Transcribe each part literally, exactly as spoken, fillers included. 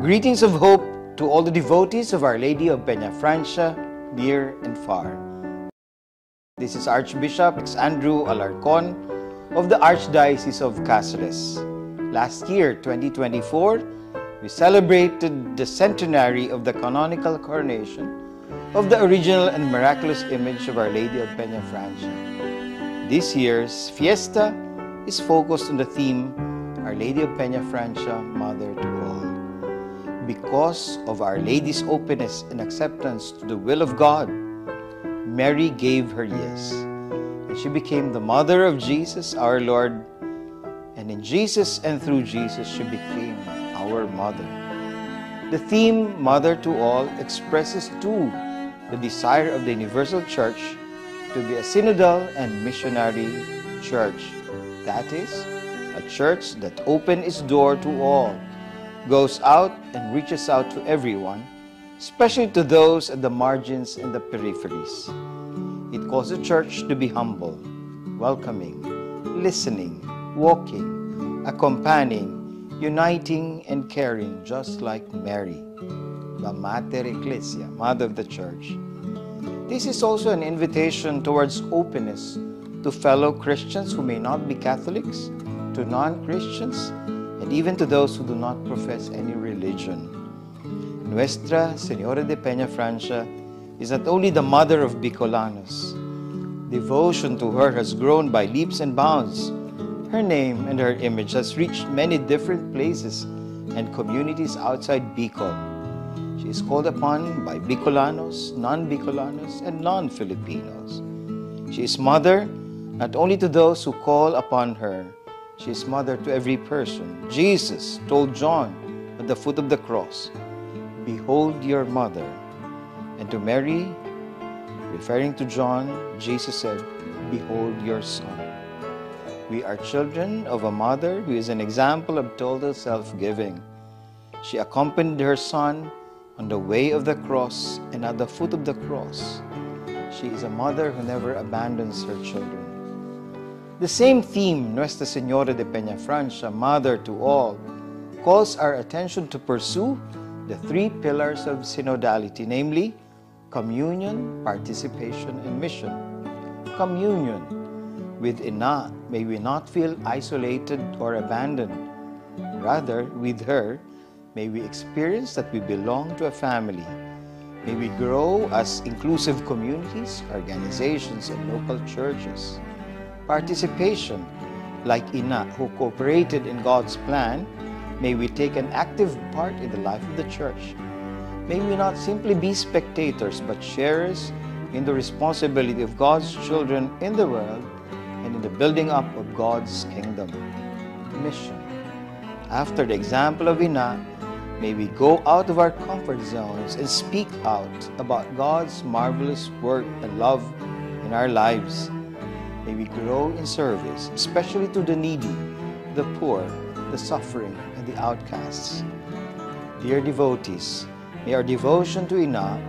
Greetings of hope to all the devotees of Our Lady of Peñafrancia, near and far. This is Archbishop Andrew Alarcon of the Archdiocese of Caceres. Last year, twenty twenty-four, we celebrated the centenary of the canonical coronation of the original and miraculous image of Our Lady of Peñafrancia. This year's fiesta is focused on the theme, Our Lady of Peñafrancia, Mother to All. Because of Our Lady's openness and acceptance to the will of God, Mary gave her yes, and she became the mother of Jesus our Lord, and in Jesus and through Jesus she became our mother. The theme, Mother to All, expresses too the desire of the universal church to be a synodal and missionary church. That is, a church that opens its door to all, goes out and reaches out to everyone, especially to those at the margins and the peripheries. It calls the church to be humble, welcoming, listening, walking, accompanying, uniting, and caring, just like Mary, the Mater Ecclesia, Mother of the Church. This is also an invitation towards openness to fellow Christians who may not be Catholics, to non-Christians, and even to those who do not profess any religion. Nuestra Señora de Peñafrancia is not only the mother of Bicolanos. Devotion to her has grown by leaps and bounds. Her name and her image has reached many different places and communities outside Bicol. She is called upon by Bicolanos, non-Bicolanos, and non-Filipinos. She is mother not only to those who call upon her, she is mother to every person. Jesus told John at the foot of the cross, "Behold your mother." And to Mary, referring to John, Jesus said, "Behold your son." We are children of a mother who is an example of total self-giving. She accompanied her son on the way of the cross and at the foot of the cross. She is a mother who never abandons her children. The same theme, Nuestra Señora de Peñafrancia, Mother to All, calls our attention to pursue the three pillars of synodality, namely communion, participation, and mission. Communion. With Ina, may we not feel isolated or abandoned. Rather, with her, may we experience that we belong to a family. May we grow as inclusive communities, organizations, and local churches. Participation, like Ina who cooperated in God's plan, may we take an active part in the life of the church. May we not simply be spectators, but sharers in the responsibility of God's children in the world and in the building up of God's kingdom. Mission. After the example of Ina, may we go out of our comfort zones and speak out about God's marvelous work and love in our lives. May we grow in service, especially to the needy, the poor, the suffering, and the outcasts. Dear devotees, may our devotion to Ina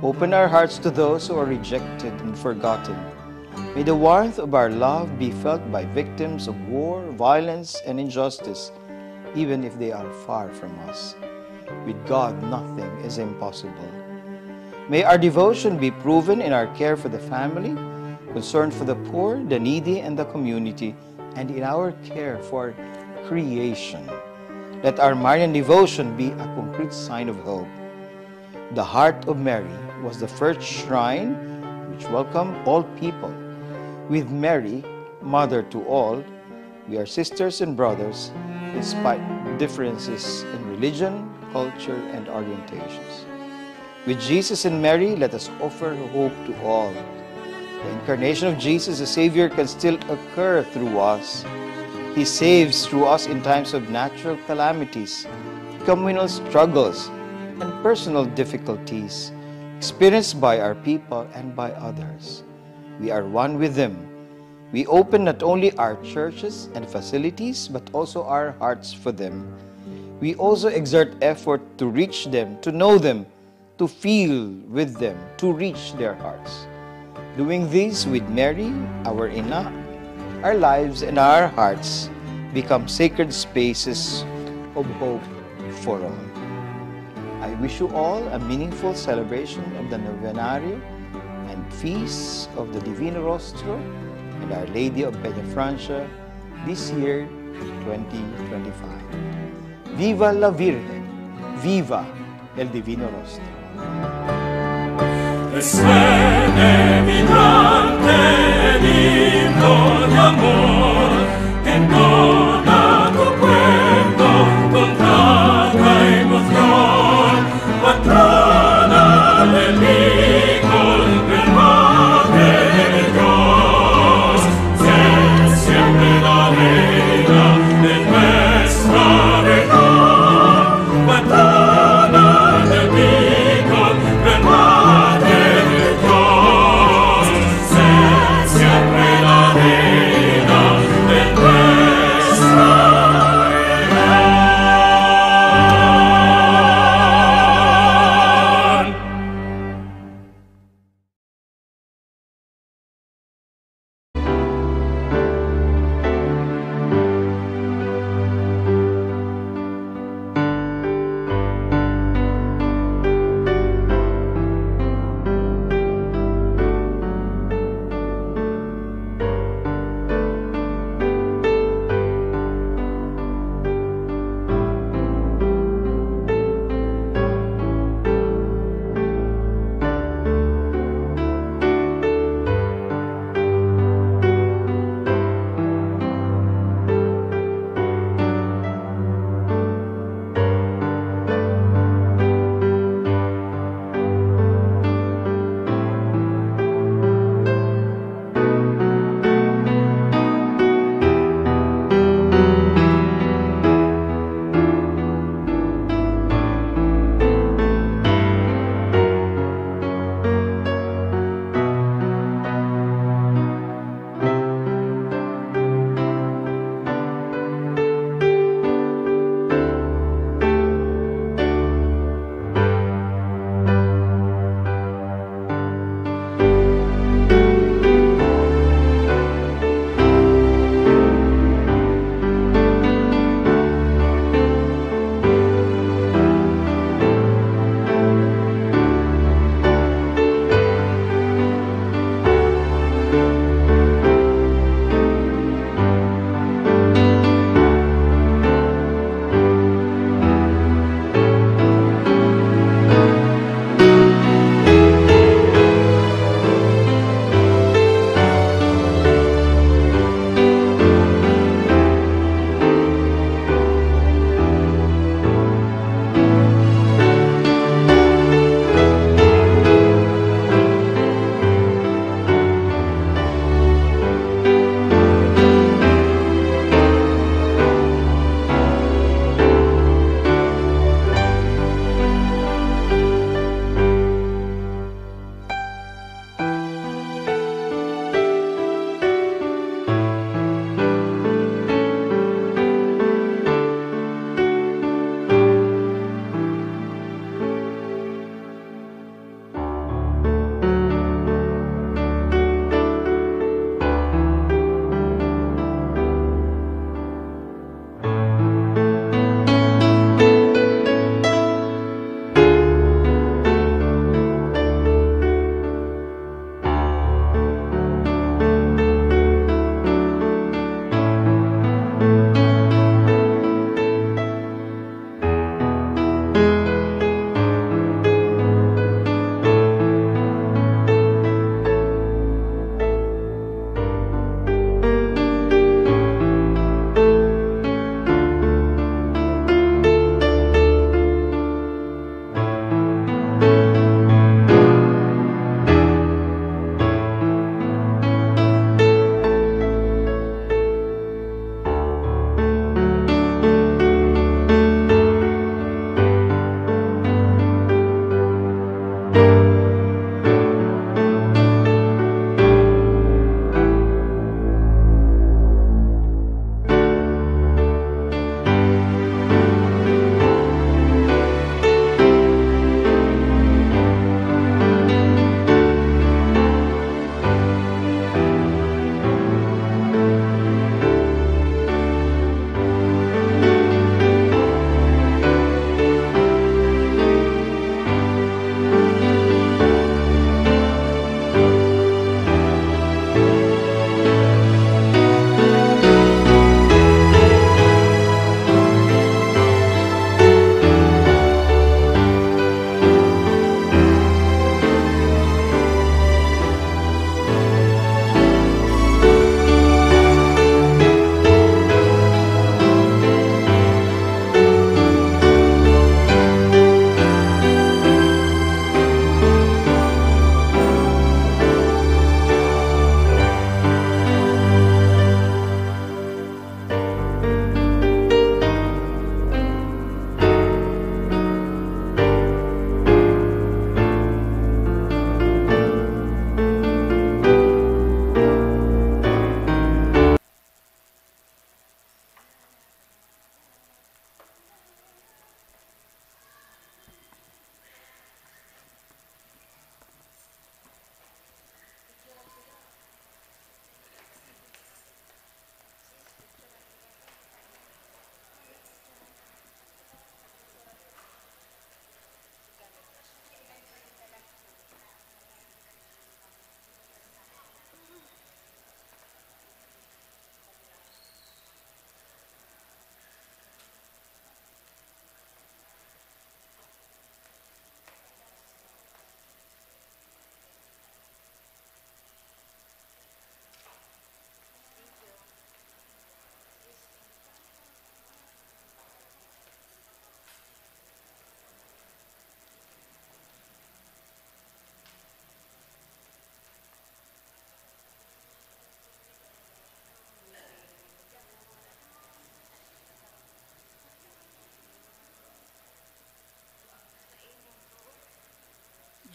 open our hearts to those who are rejected and forgotten. May the warmth of our love be felt by victims of war, violence, and injustice, even if they are far from us. With God, nothing is impossible. May our devotion be proven in our care for the family, concern for the poor, the needy, and the community, and in our care for creation. Let our Marian devotion be a concrete sign of hope. The heart of Mary was the first shrine which welcomed all people. With Mary, Mother to All, we are sisters and brothers despite differences in religion, culture, and orientations. With Jesus and Mary, let us offer hope to all. The incarnation of Jesus the Savior can still occur through us. He saves through us in times of natural calamities, communal struggles, and personal difficulties experienced by our people and by others. We are one with them. We open not only our churches and facilities, but also our hearts for them. We also exert effort to reach them, to know them, to feel with them, to reach their hearts. Doing this with Mary, our Ina, our lives and our hearts become sacred spaces of hope for all. Wish you all a meaningful celebration of the Novenario and Feast of the Divino Rostro and Our Lady of Peñafrancia this year, twenty twenty-five. Viva la Virgen! Viva el Divino Rostro! Esvene vibrante el himno de amor, entona tu cuerpo con cada emoción, patrona del Bicol, Madre de Dios, sé siempre la reina de nuestra región. Patrona del Bicol, Madre de Dios, sé siempre la reina de nuestra región.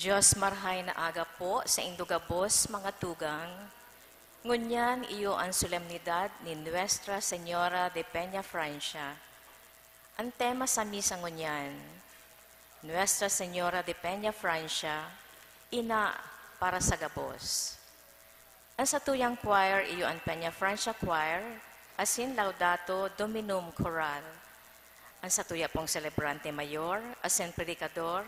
Dios marhay na aga po saindo gabos, mga tugang. Ngunyan iyo an solemnidad ni Nuestra Señora de Peñafrancia. An tema sa misa ngunyan, Nuestra Señora de Peñafrancia, Ina para sa Gabos. An satuyang choir iyo an Peñafrancia Choir asin Laudato Dominum Chorale. An satuya pong selebrante mayor asin predikador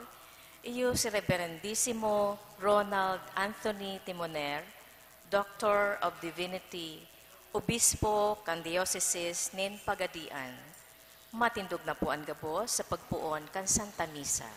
iyo si Reverendisimo Ronald Anthony Timoner, Doctor of Divinity, Obispo kan Dioceses nin Pagadian. Matindog na po an gabos sa pagpoon kan Santa Misa.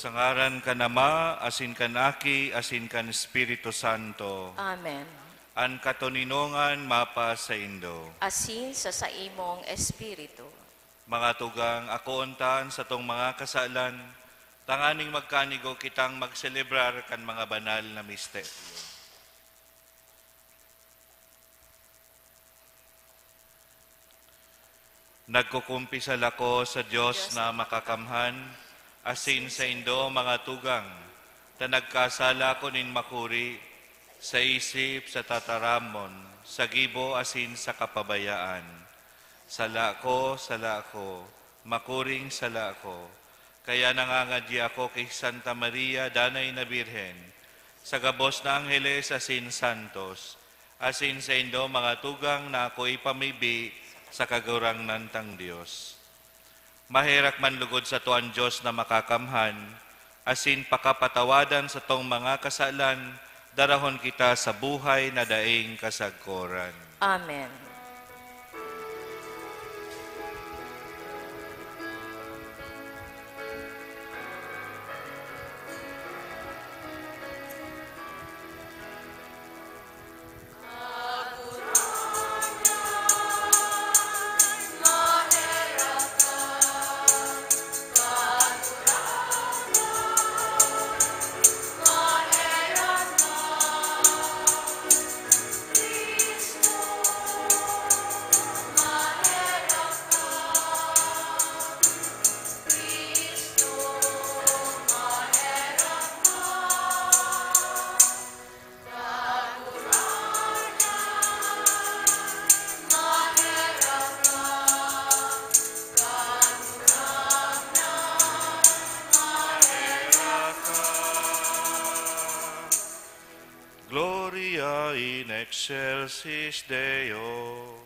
Sa ngaran kan Ama, asin kan Aki, asin kan Espiritu Santo. Amen. An katoninongan mapasaindo. Asin sa saimong espiritu. Mga tugang, akoon ta an satong mga kasalan, tanganing magkanigo kitang magselebrar kan mga banal na misteryo. Nagkukumpisal ako sa Dios na makakamhan, asin saindo, mga tugang, ta nagkasala ako nin makuri, sa isip, sa tataramon, sa gibo, asin sa kapabayaan. Sala ako, sala ako, makuring sala ako. Kaya nangangadyi ako ki Santa Maria, Danay na Birhen, sa gabos na angheles asin santos, asin saindo, mga tugang, na ako ipamibi sa Kagurangnan tang Dios. Maherak man lugod sato an Dios na makakamhan, asin pakapatawadan satong mga kasalan, darahon kita sa buhay na daing kasagkoran. Amen. Gloria in excelsis Deo.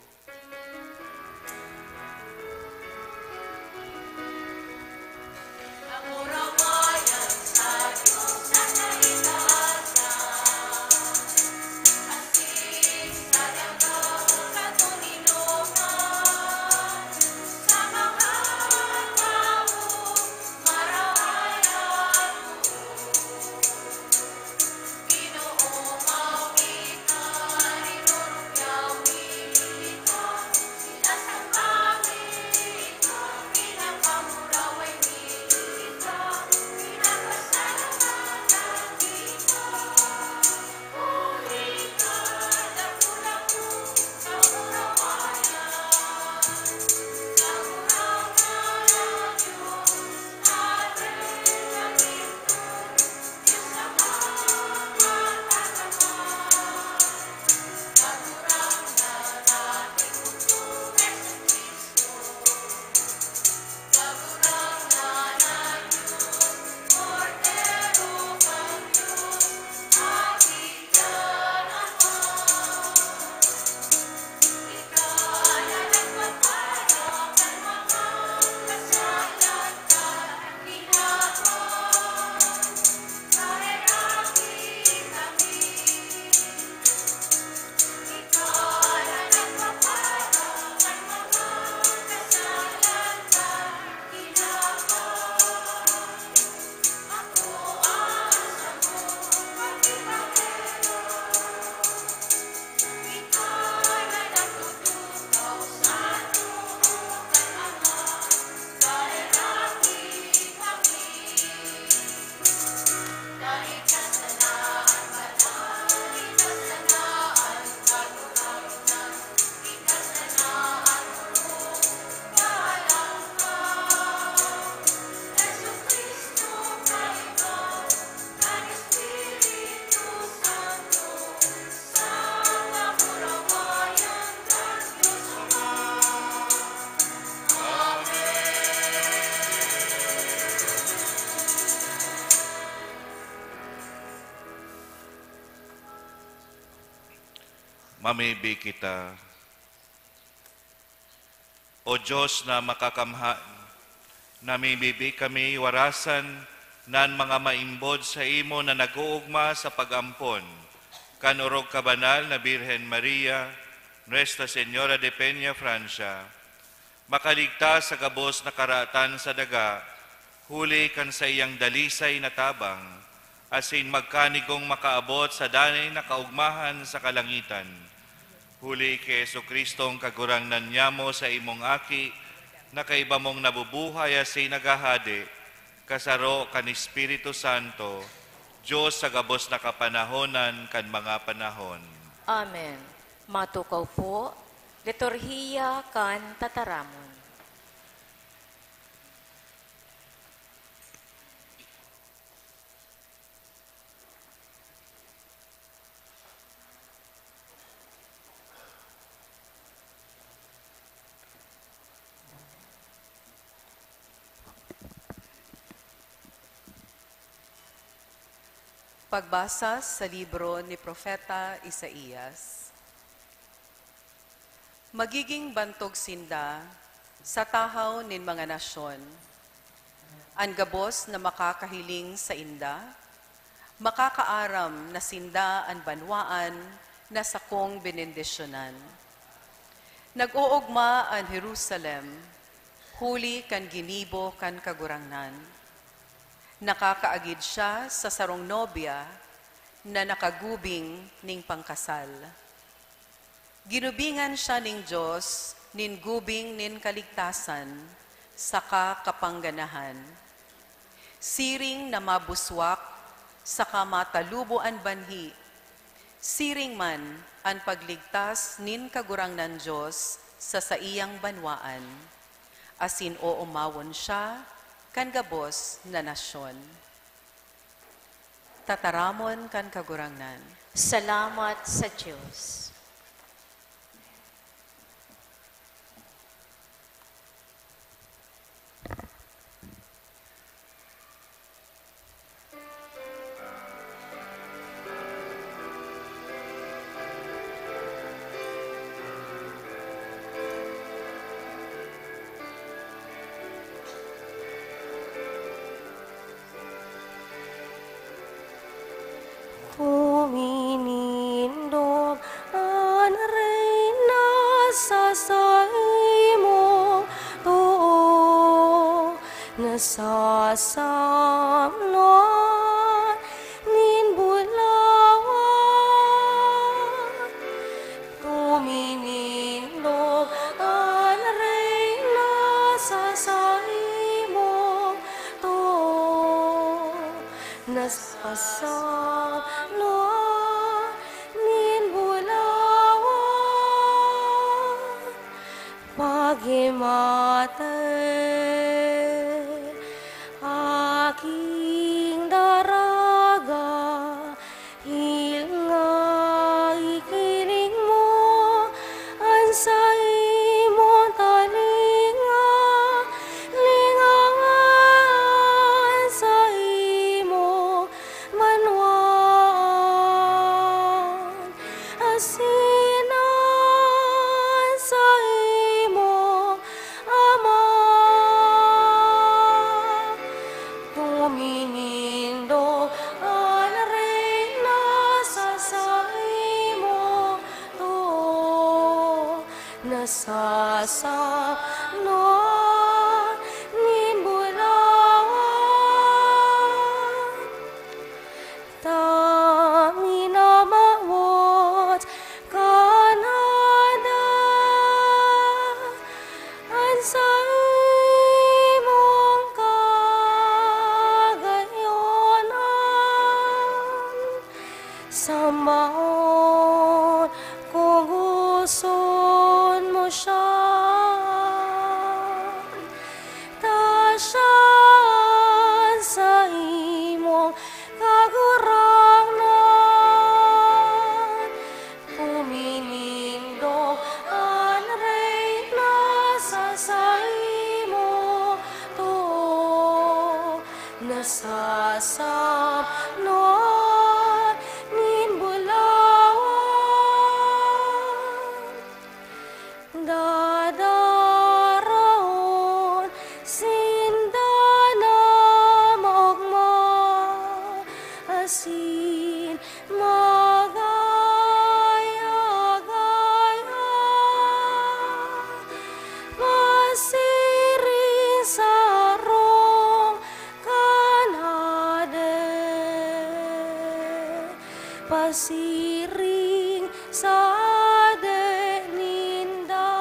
Mamibi kita. O Dios na makakamhan, namibibi kami warasan nan mga maimbod saimo na nag-oogma sa pag-ampon kan orog ka banal na Birhen Maria, Nuestra Señora de Peña, Francia. Makaligtas sa gabos na karatan sa daga, huli kan saiyang dalisay na tabang, asin magkanigong makaabot sa danay na kaogmahan sa kalangitan. Huli ki Jesu-Cristong Kagurangnan nyamo, sa imong Aki, na kaiba mong nabubuhay asin naghahade, kasaro kan Espiritu Santo, Dios sa gabos na kapanahonan kan mga panahon. Amen. Matukaw po, Liturhiya kan Tataramon. Pagbasa sa libro ni Propeta Isaias. Magiging bantog sinda sa tahaw nin mga nasyon. An gabos na makakahiling sainda, makakaaram na sinda an banwaan na sakong benendisyonan. Nag-oogma an Jerusalem huli kan ginibo kan Kagurangnan. Nakakaagid siya sa sarong nobya na nakagubing nin pangkasal. Ginubingan siya nin Dios nin gubing nin kaligtasan saka kapangganahan. Siring na mabuswak saka matalubo an banhi, siring man an pagligtas nin Kagurangnan Dios sa saiyang banwaan, asin oomawon siya kan gabos na nasyon. Tataramon kan Kagurangnan. Salamat sa Dios. Huminindog an Reyna sa saimong too, nasasamnoan nin bulawan. Huminindog an Reyna sa saimong too, nasasamnoan nin bulawan. Paghimate, aking daraga, hilnga, ikiling mo an saimong talinga, lingawan sa imong banwaan, asin an saimong Ama. Huminindog an Reyna sa saimong too, nasasamnoan nin bulawan. Tangin na mawot ka na, an saimong kagayonan. Sa maon kung guson mo siya, ta siya an saimong Kagurangnan. Huminindog an Reyna sa saimong too, nasasamnoan nin bulawan. Dadaraon sinda na maogma, asin magaya-gaya, pasiring sa harong kan Hade, pasiring sa Hade ninda.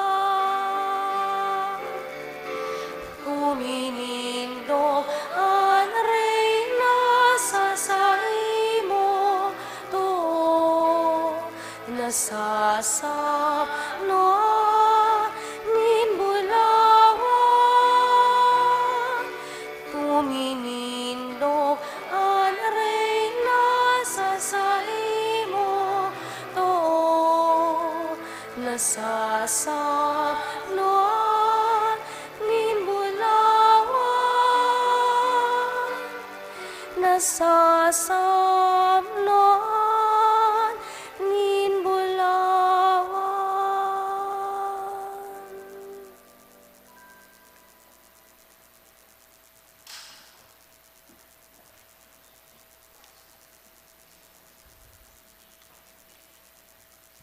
Huminindog an Reyna sa saimong too, nasasamnoan nin bulawan. Huminindog an Reyna sa saimong too, nasasamnoan nin bulawan. Nasasam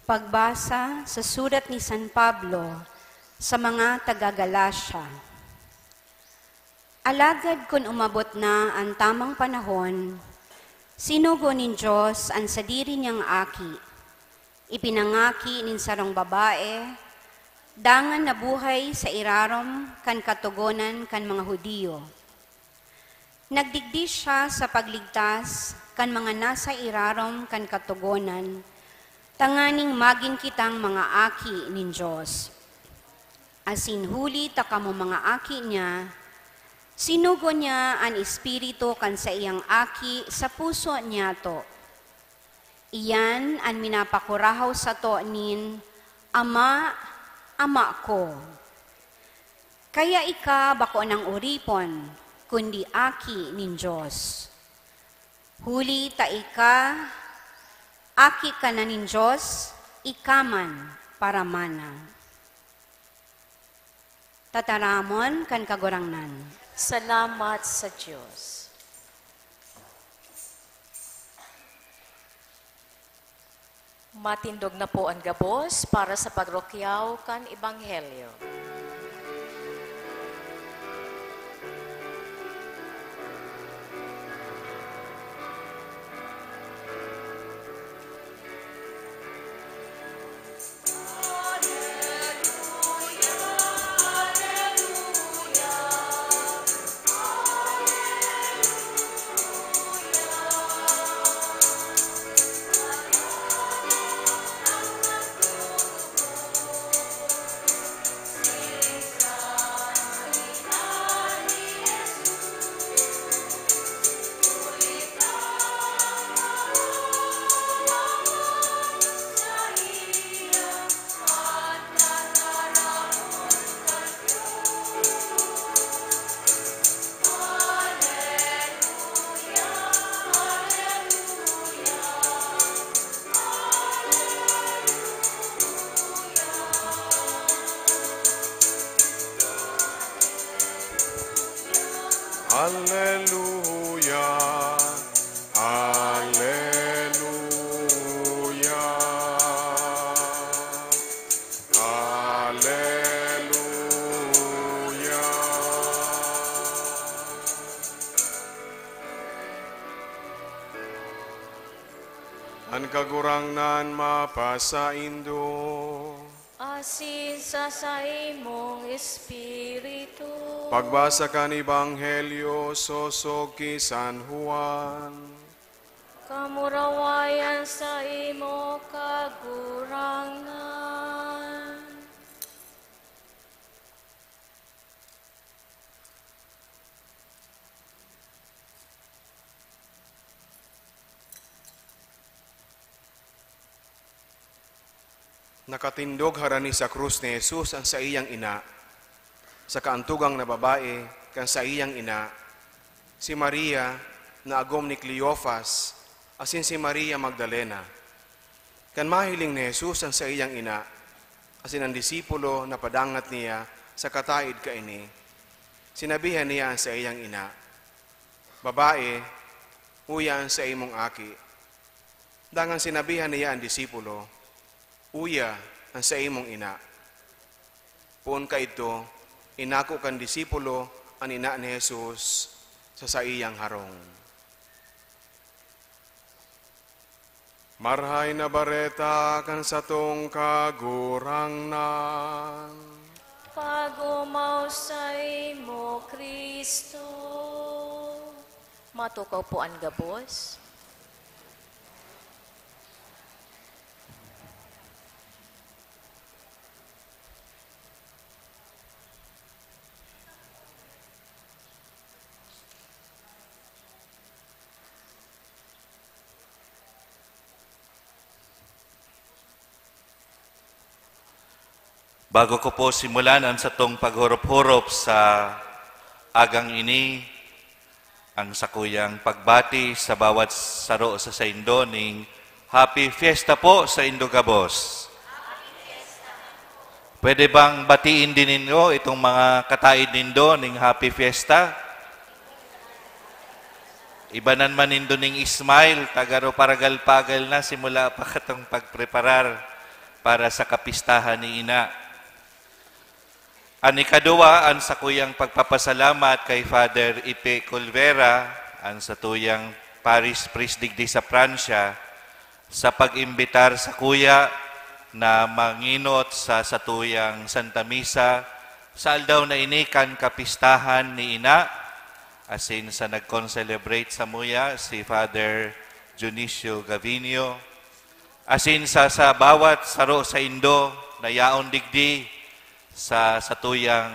Pagbasa sa surat ni San Pablo sa mga taga-Galacia. Alagad kun umabot na an tamang panahon, sinugo nin Dios an sadiri niyang Aki. Ipinangaki nin sarong babae, dangan nabuhay sa irarom kan katogonan kan mga Judio. Nagdigdi siya sa pagligtas kan mga nasa irarom kan katogonan, tanganing magin kitang mga aki nin Dios. Asin huli ta kamo mga aki niya, sinugo niya an Espiritu kan saiyang Aki sa puso niyato. Iyan an minapakurahaw sato nin, "Ama, Ama ko." Kaya ika bako nang oripon, kundi aki nin Dios. Huli ta ika, aki ka na nin Dios, ika man paramana. Tataramon kan Kagurangnan. Salamat sa Dios. Matindog na po an gabos para sa pagrukyaw kan Ebanghelyo. Aleluya, aleluya, aleluya. An Kagurangnan mapasaindo. Asin sa saimong espiritu. Pagbasa kan Ebanghelyo sosog ki San Juan. Kamurawayan saimo, Kagurangnan. Nakatindog harani sa krus ni Jesus an saiyang ina. Sa kaantugang na babae kan saiyang ina, si Maria na agom ni Cleofas asin si Maria Magdalena. Kan mahiling ni Jesus an saiyang ina asin an disipulo na padangat niya sa kataed kaini, sinabihan niya an saiyang ina, "Babae, uya an saimong aki." Dangan sinabihan niya an disipulo, "Uya an saimong ina." Poon kaidto, inako kan disipulo an ina ni Jesus sa saiyang harong. Marahay na Bareta kan satong Kagurangnan. Pag-omaw saimo, Cristo. Matukaw po an gabos. Bago ko po simulan an satong paghorop-horop sa agang ini, ang sakuyang pagbati sa bawat saro sa saindo ning Happy Fiesta po saindo gabos. Pwede bang batiin din nindo itong mga kataed nindo ning Happy Fiesta? Ibanan man nindo ning smile, ta garo paragal-pagal na simula pa katong pagpreparar. para sa kapistahan ni Ina. An ikaduwa, an sakuyang pagpapasalamat kay Father Ipe Colvera, an satuyang parish priest digdi sa Pransya, sa pag-imbitar sakuya na mangenot sa satuyang Santa Misa sa aldaw na ini kan kapistahan ni Ina, asin sa nag-concelebrate samuya, si Father Dionisio Gavinio, asin sa, sa bawat saro saindo na yaon digdi sa satuyang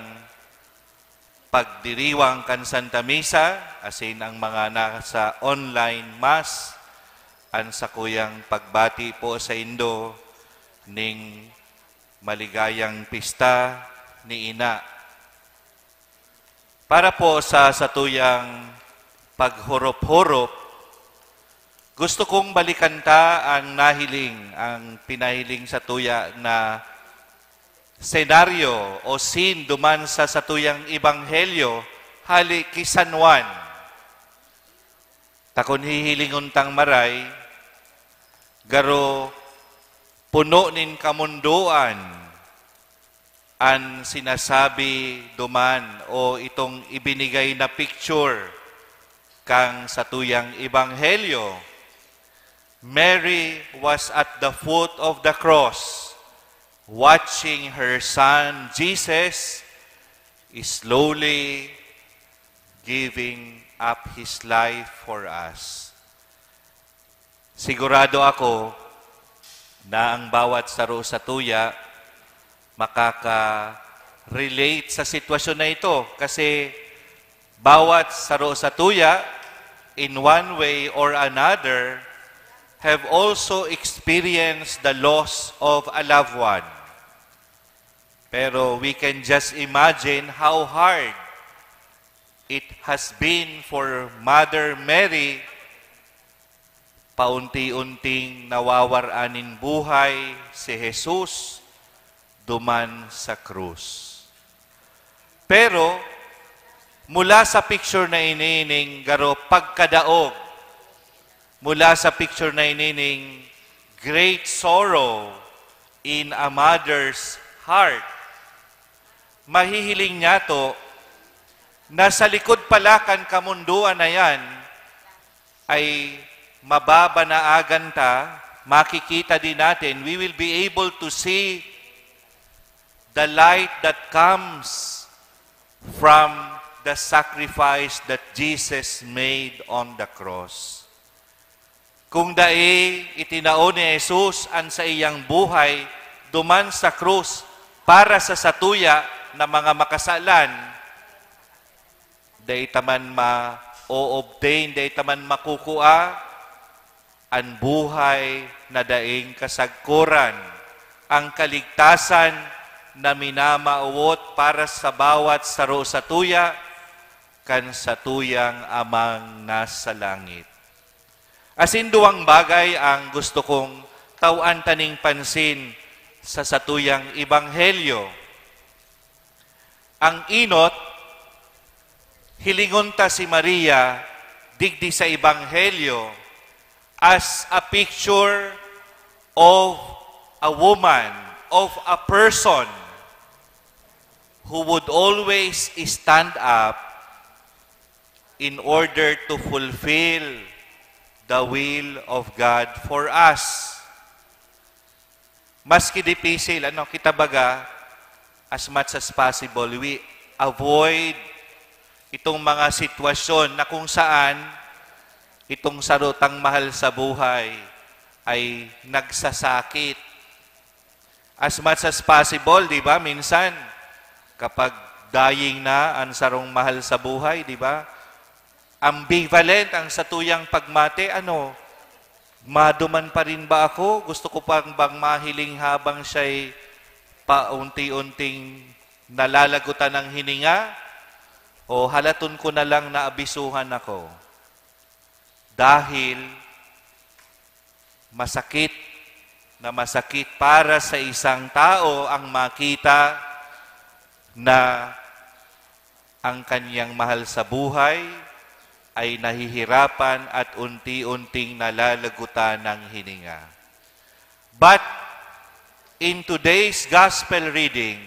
pagdiriwang kan Santa Misa, asin ang mga nasa online Mass, an sakuyang pagbati po saindo ning maligayang pista ni Ina. Para po sa satuyang paghurop-hurop, gusto kong balikan ta ang nahiling, ang pinahiling satuya na senaryo o scene duman sa satuyang ebanghelyo hali ki San Juan. Ta kun hihilingon tang maray, garo puno nin kamondoan an sinasabi duman o itong ibinigay na picture kan satuyang ebanghelyo. Mary was at the foot of the cross, watching her son Jesus slowly giving up his life for us. Sigurado ako na ang bawat saro satuya makaka-relate sa sitwasyon na ito, kasi bawat saro satuya, in one way or another, have also experienced the loss of a loved one. Pero we can just imagine how hard it has been for Mother Mary. Paunti-unting nawawaran nin buhay si Jesus duman sa krus. Pero mula sa picture na ini ning garo pagkadaog, mula sa picture na ini ning great sorrow in a mother's heart, mahihiling niyato na sa likod pala kan kamondoan na yan ay mababanaagan ta, makikita din natin, we will be able to see the light that comes from the sacrifice that Jesus made on the cross. Kung dai itinao ni Jesus an saiyang buhay duman sa krus para sa satuya na mga makasalan, dai ta man ma-o-obtain, dai ta man makukua an buhay na daing kasagkoran, ang kaligtasan na minamawot para sa bawat saro satuya kan satuyang Amang nasa langit. Asin duwang bagay ang gusto kong tawan ta ning pansin sa satuyang ebanghelyo. Ang enot, hilingon ta si Maria digdi sa ebanghelyo as a picture of a woman, of a person who would always stand up in order to fulfill the will of God for us. Maski dipisil, ano, kita baga, as much as possible, we avoid itong mga sitwasyon na kung saan itong saro tang mahal sa buhay ay nagsasakit. As much as possible, di ba? Minsan, kapag dying na ang sarong mahal sa buhay, di ba? Ambivalent ang satuyang pagmate, ano, maduman pa rin ba ako? Gusto ko pang bang mahiling habang siya'y paunti-unting nalalagutan ng hininga? O halaton ko na lang na abisuhan ako? Dahil masakit na masakit para sa isang tao ang makita na ang kanyang mahal sa buhay ay nahihirapan at unti-unting nalalagutan ng hininga. But In today's gospel reading,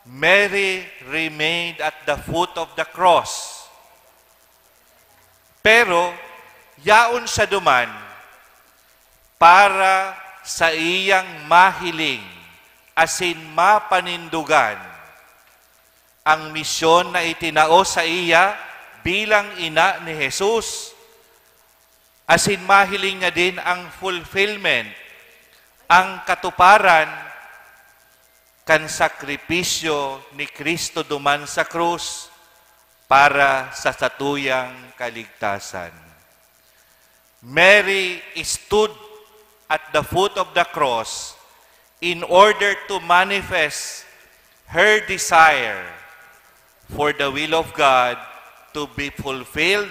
Mary remained at the foot of the cross. Pero, yaon siya duman para sa iyang mahiling asin mapanindogan ang misyon na itinao sa iya bilang ina ni Jesus, asin mahiling niya din ang fulfillment, ang katuparan kan sakripisyo ni Cristo duman sa krus para sa satuyang kaligtasan. Mary stood at the foot of the cross in order to manifest her desire for the will of God to be fulfilled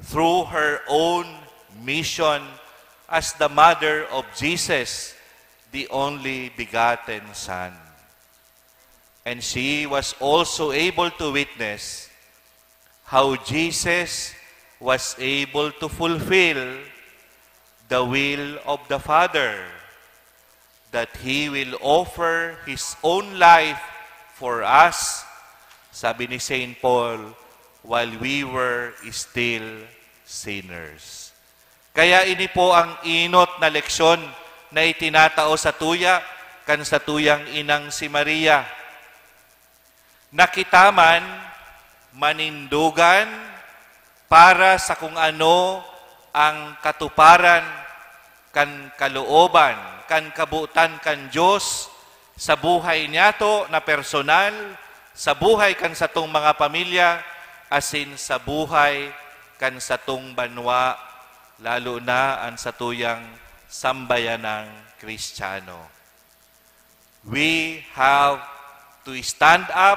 through her own mission as the mother of Jesus, the only begotten Son. And she was also able to witness how Jesus was able to fulfill the will of the Father, that He will offer His own life for us, sabi ni Saint Paul, while we were still sinners. Kaya ini po ang enot na leksyon na itinatao satuya kan satuyang inang si Maria. Na kita man manindogan para sa kung ano ang katuparan kan kalooban, kan kabotan kan Dios sa buhay niyato na personal, sa buhay kan satong mga pamilya, asin sa buhay kan satong banwa, lalo na an satuyang sambayanang Kristiyano. We have to stand up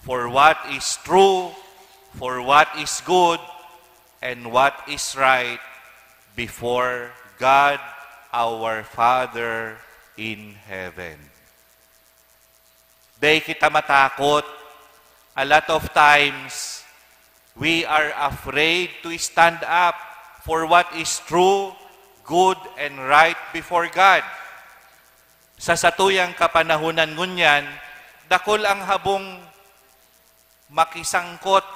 for what is true, for what is good, and what is right before God, our Father in heaven. Dai kita matakot. A lot of times, we are afraid to stand up for what is true, good, and right before God. Sa satuyang kapanahonan ngunyan, dakul ang habong makisangkot,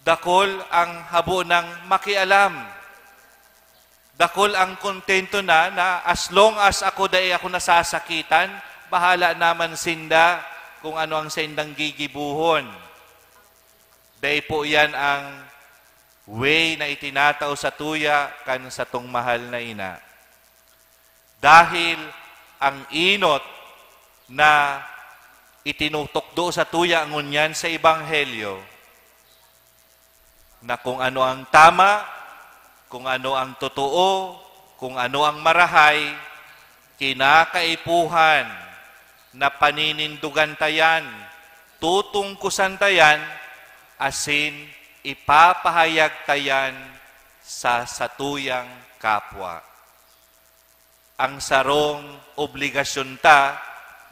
dakul ang habo nang makialam, dakul ang kontento na, na as long as ako dai ako nasasakitan, bahala naman sinda kung ano ang saindang gigibohon. Dai po yan ang way na itinatao satuya kan satong mahal na ina. Dahil ang enot na itinutukdo satuya ngunyan sa Ebanghelyo, na kung ano ang tama, kung ano ang totoo, kung ano ang marahay, kinakaipuhan na paninindogan ta yan, tutungkosan ta yan, asin ipapahayag ta yan sa satuyang kapwa. Ang sarong obligasyon ta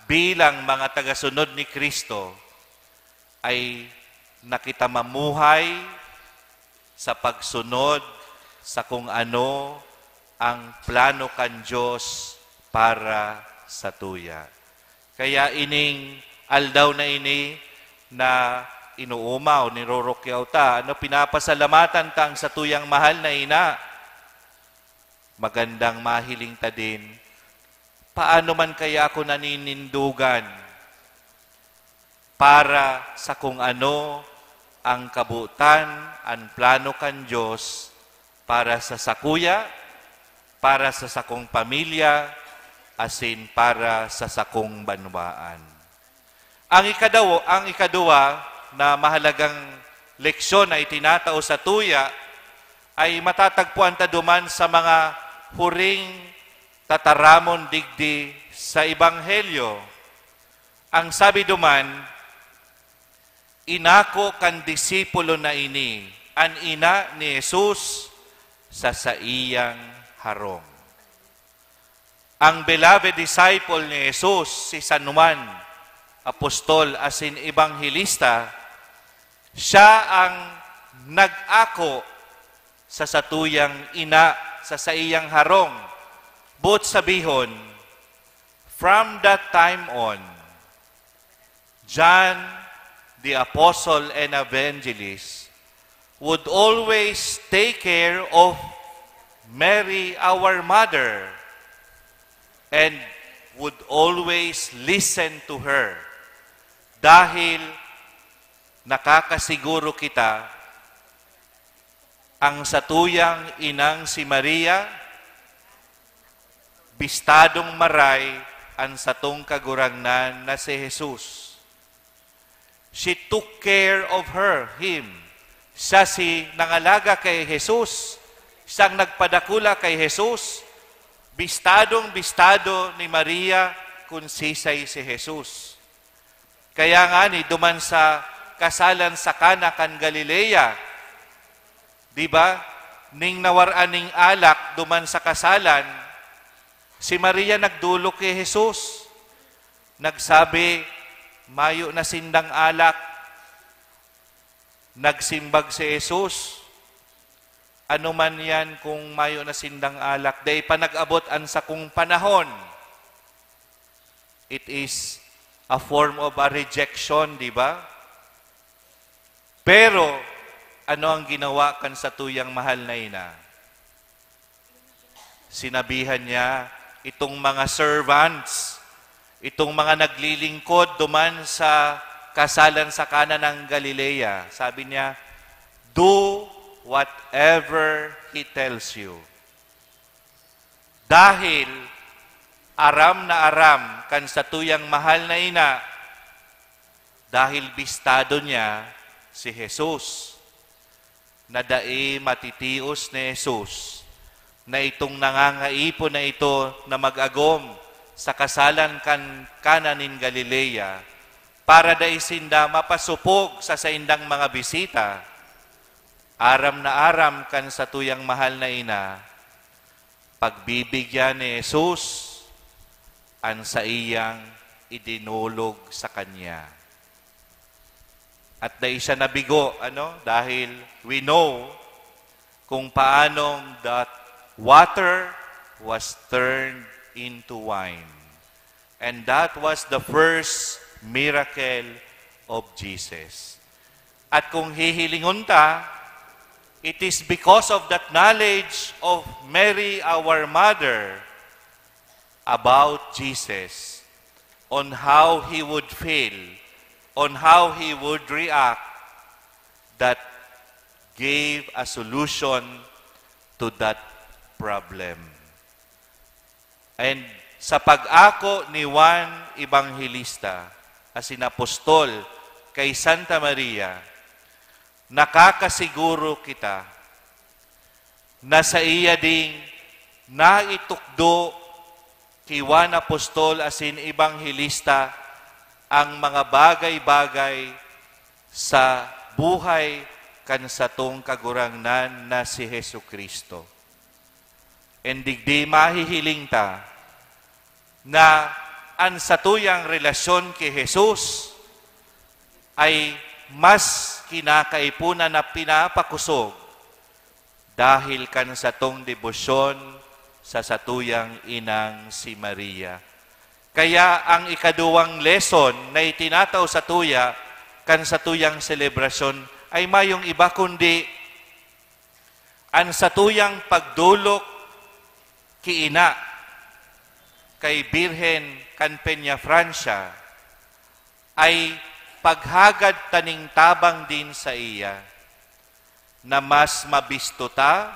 bilang mga tagasunod ni Cristo ay na kita mamuhay sa pagsunod sa kung ano ang plano kan Dios para satuya. Kaya ining aldaw na ini na inuumaw, nirorokyaw ta, ano, pinapasalamatan ta ang satuyang mahal na ina. Magandang mahiling ta din, paano man kaya ako naninindogan para sa kung ano ang kabotan, an plano kan Dios para sa sakuya, para sa sakong pamilya, asin para sa sakong banwaan? Ang ikadaw-, ang ikaduwa na mahalagang leksyon na itinatao satuya ay matatagpuan ta duman sa mga huring tataramon digdi sa Ebanghelyo. Ang sabi duman, "Inako kan disipulo na ini, an ina ni Jesus, sa saiyang harong." Ang beloved disciple ni Jesus, si San Juan, apostol asin ebanghelista, siya ang nag-ako sa satuyang ina, sa saiyang harong, Boot sabihon, from that time on, John the Apostle and Evangelist would always take care of Mary, our mother, and would always listen to her. Dahil nakakasiguro kita, ang satuyang inang si Maria, bistadong maray an satong Kagurangnan na si Jesus. She took care of her, him. Siya si nangalaga kay Jesus. Siyang nagpadakula kay Jesus. Bistadong bistado ni Maria kun sisay si Jesus. Kaya nga ni, duman sa kasalan sa Cana kan Galilea, di ba? Ning nawaran ning alak duman sa kasalan, si Maria nagdolok ki Jesus. Nagsabi, "Mayo na sindang alak." Nagsimbag si Jesus, "Ano man yan kung mayo na sindang alak? Dai pa nag-abot an sakong panahon." It is a form of a rejection, di ba? Pero, ano ang ginawa kan satuyang mahal na ina? Sinabihan niya itong mga servants, itong mga naglilingkod duman sa kasalan sa Cana ng Galilea. Sabi niya, "Do whatever he tells you." Dahil aram na aram kan satuyang mahal na ina, dahil bistado niya si Jesus, na dai matitios ni Jesus na itong nangangaipon na ito na mag-agom sa kasalan kan Cana nin Galilea para dai sinda mapasopog sa saindang mga bisita. Aram na aram kan satuyang mahal na ina, pagbibigyan ni Jesus an saiyang idinulog sa kanya. At dai siya nabigo, ano? Dahil we know kung paanong that water was turned into wine. And that was the first miracle of Jesus. At kung hihilingon ta, it is because of that knowledge of Mary, our mother, about Jesus, on how he would feel, on how he would react, that gave a solution to that problem. And sa pag-ako ni Juan Evangelista, asin apostol, kay Santa Maria, nakakasiguro kita na saiya ding naitukdo ki Juan Apostol asin Evangelista ang mga bagay-bagay sa buhay kan satong Kagurangnan na si Jesu-Cristo. And digdi mahihiling ta na an satuyang relasyon ki Jesus ay mas kinakaipunan na pinapakosog dahil kan satong debosyon sa satuyang inang si Maria. Kaya ang ikaduwang lesson na itinatao satuya kan satuyang selebrasyon ay mayong iba kundi an satuyang pagdolok ki ina, kay Birhen kan Peñafrancia, ay paghagad ta nin tabang din saiya, na mas mabisto ta,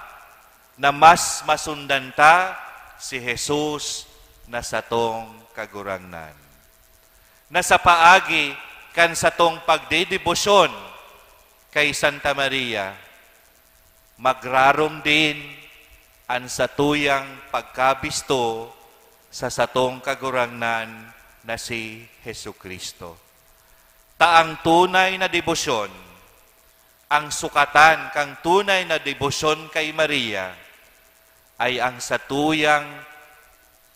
na mas masundan ta si Jesus na satong Kagurangnan. Na sa paagi kan satong pagdedebosyon kay Santa Maria, magrarom din an satuyang pagkabisto sa satong Kagurangnan na si Jesu-Cristo. Ta ang tunay na debosyon, ang sukatan kan tunay na debosyon kay Maria, ay ang satuyang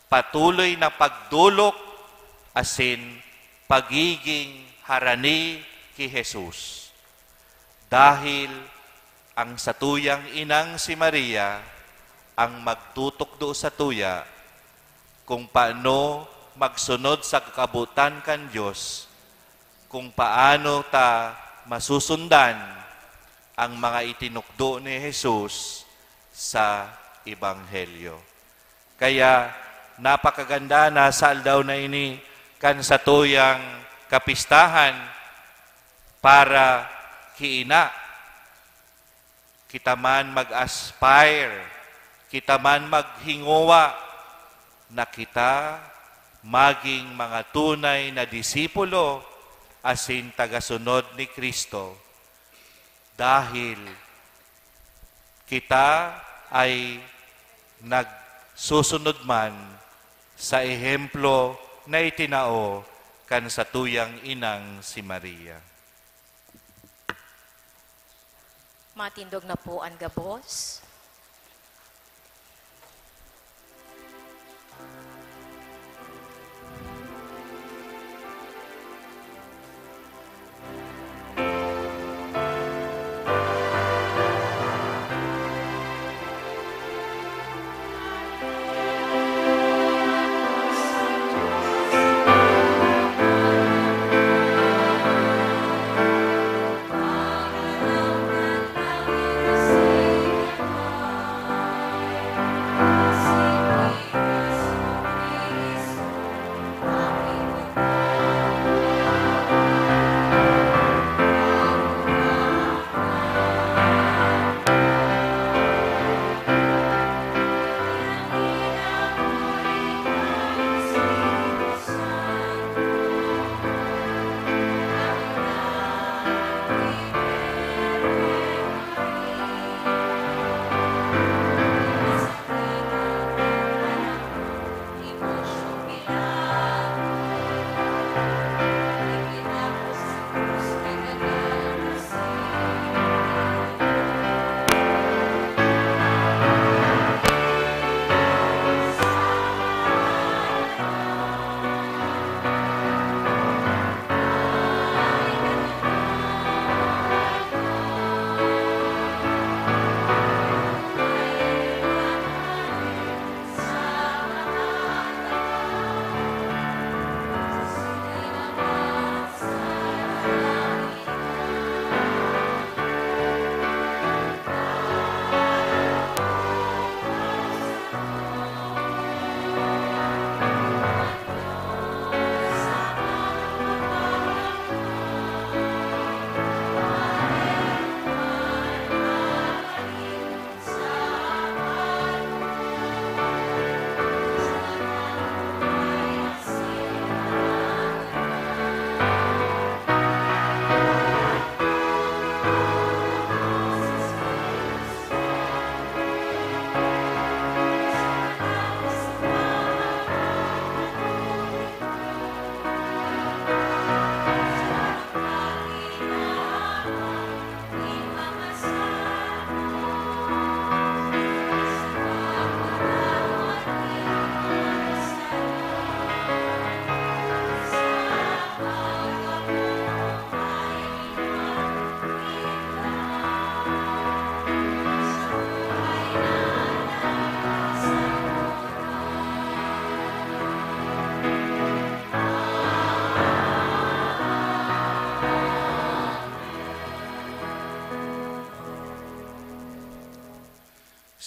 patuloy na pagdolok asin pagiging harani ki Jesus. Dahil ang satuyang inang si Maria ang magtutukdo satuya kung paano magsunod sa kabotan kan Dios, kung paano ta masusundan ang mga itinukdo ni Jesus sa Ebanghelyo. Kaya napakaganda na sa aldaw na ini kan satuyang kapistahan para kiina kita man mag-aspire, kita man maghingowa na kita maging mga tunay na disipulo asin tagasunod ni Cristo, dahil kita ay nagsusunod man sa ehemplo na itinao kan satuyang inang si Maria. Matindog na po an gabos.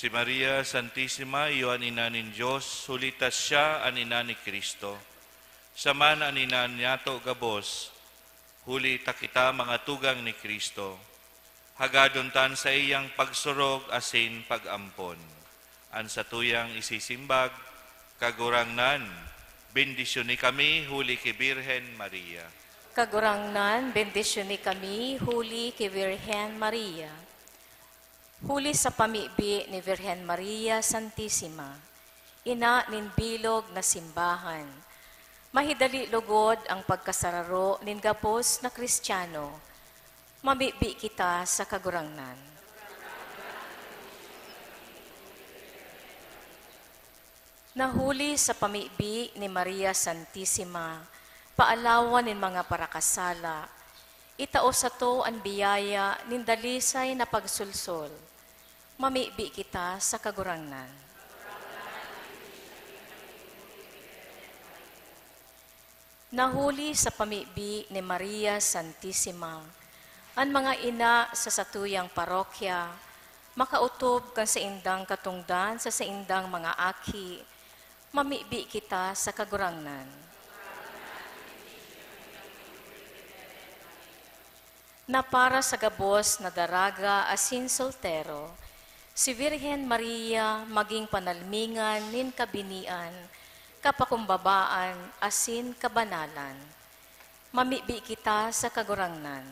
Si Maria Santisima, iyo an ina nin Dios, huli ta siya an ina ni Cristo. Siya man an ina niyato gabos, huli ta kita mga tugang ni Cristo. Hagadon ta an saiyang pagsurog asin pag-ampon. An satuyang isisimbag, Kagurangnan, bendisyoni kami huli ki Birhen Maria. Kagurangnan, bendisyoni kami huli ki Birhen Maria. Huli sa pamibi ni Birhen Maria Santisima, ina nin bilog na simbahan, mahidali logod ang pagkasararo nin gabos na Kristiyano. Mamibi kita sa Kagurangnan. Na huli sa pamibi ni Maria Santisima, paalawan nin mga parakasala, itao sato an biyaya nin dalisay na pagsolsol. Mamibi kita sa Kagurangnan. Nahuli sa pamibi ni Maria Santisima, an mga ina sa satuyang parokya makaotob kan saindang katongdan sa saindang mga aki. Mamibi kita sa Kagurangnan. Na para sa gabos na daraga asin soltero, si Virgen Maria magin panalmingan nin kabinian, kapakumbabaan, asin kabanalan. Mamibi kita sa Kagurangnan.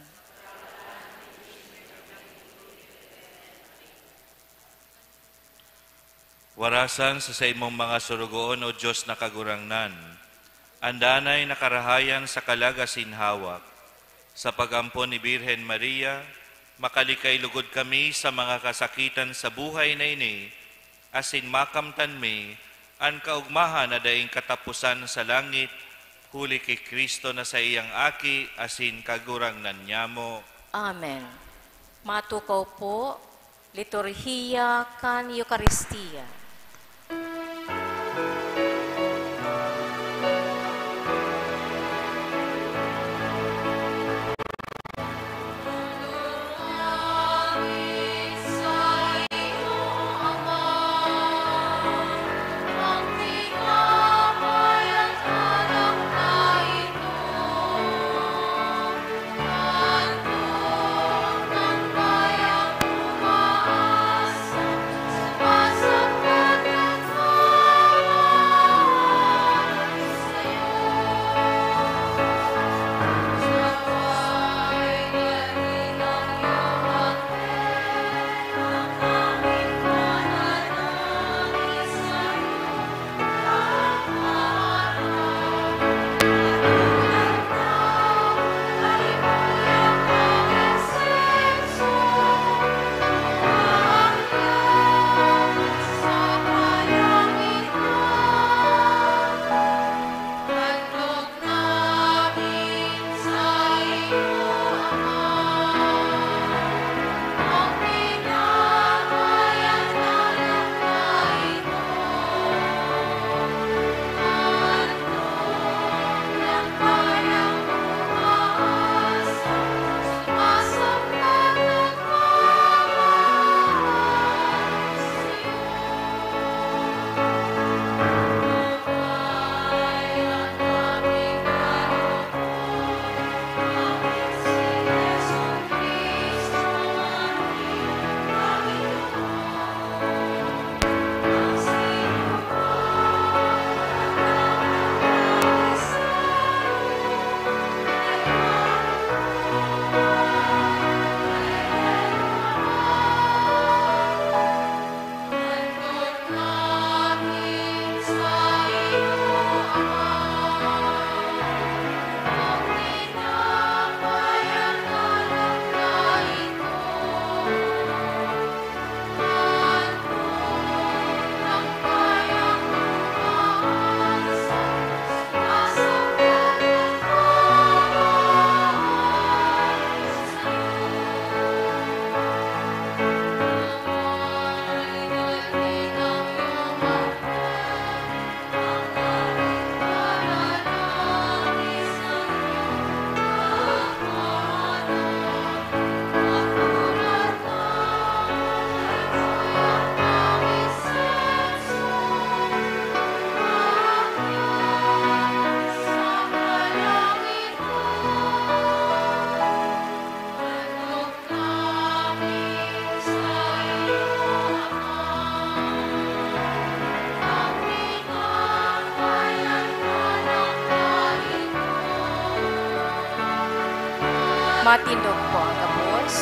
Warasan sa saimong mga sorogoon, O Dios na Kagurangnan, an danay na karahayan sa kalag asin hawak. Sa pag-ampon ni Birhen Maria, makalikay lugod kami sa mga kasakitan sa buhay na ini, asin makamtan mi an kaogmahan na daing kataposan sa langit, huli ki Cristo na saiyang Aki asin Kagurangnan nyamo. Amen. Matukaw po, Liturhiya kan Eukaristia. Matindog po ang gabos.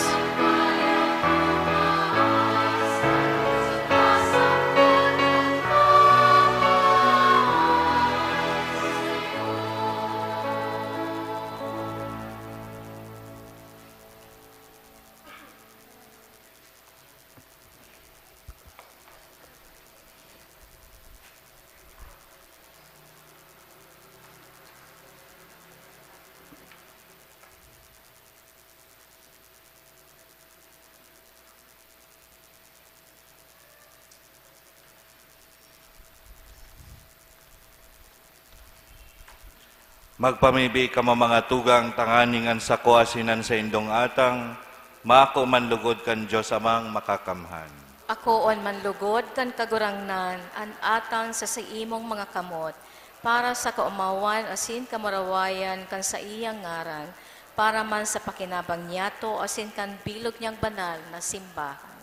Magpamibi kamo, mga tugang, tanganing an sako asin an saindong atang maako man lugod kan Dios Amang Makakamhan. Akoon man lugod kan Kagurangnan an atang sa saimong mga kamot, para sa kaomawan asin kamurawayan kan saiyang ngaran, para man sa pakinabang niyato asin kan bilog niyang banal na simbahan.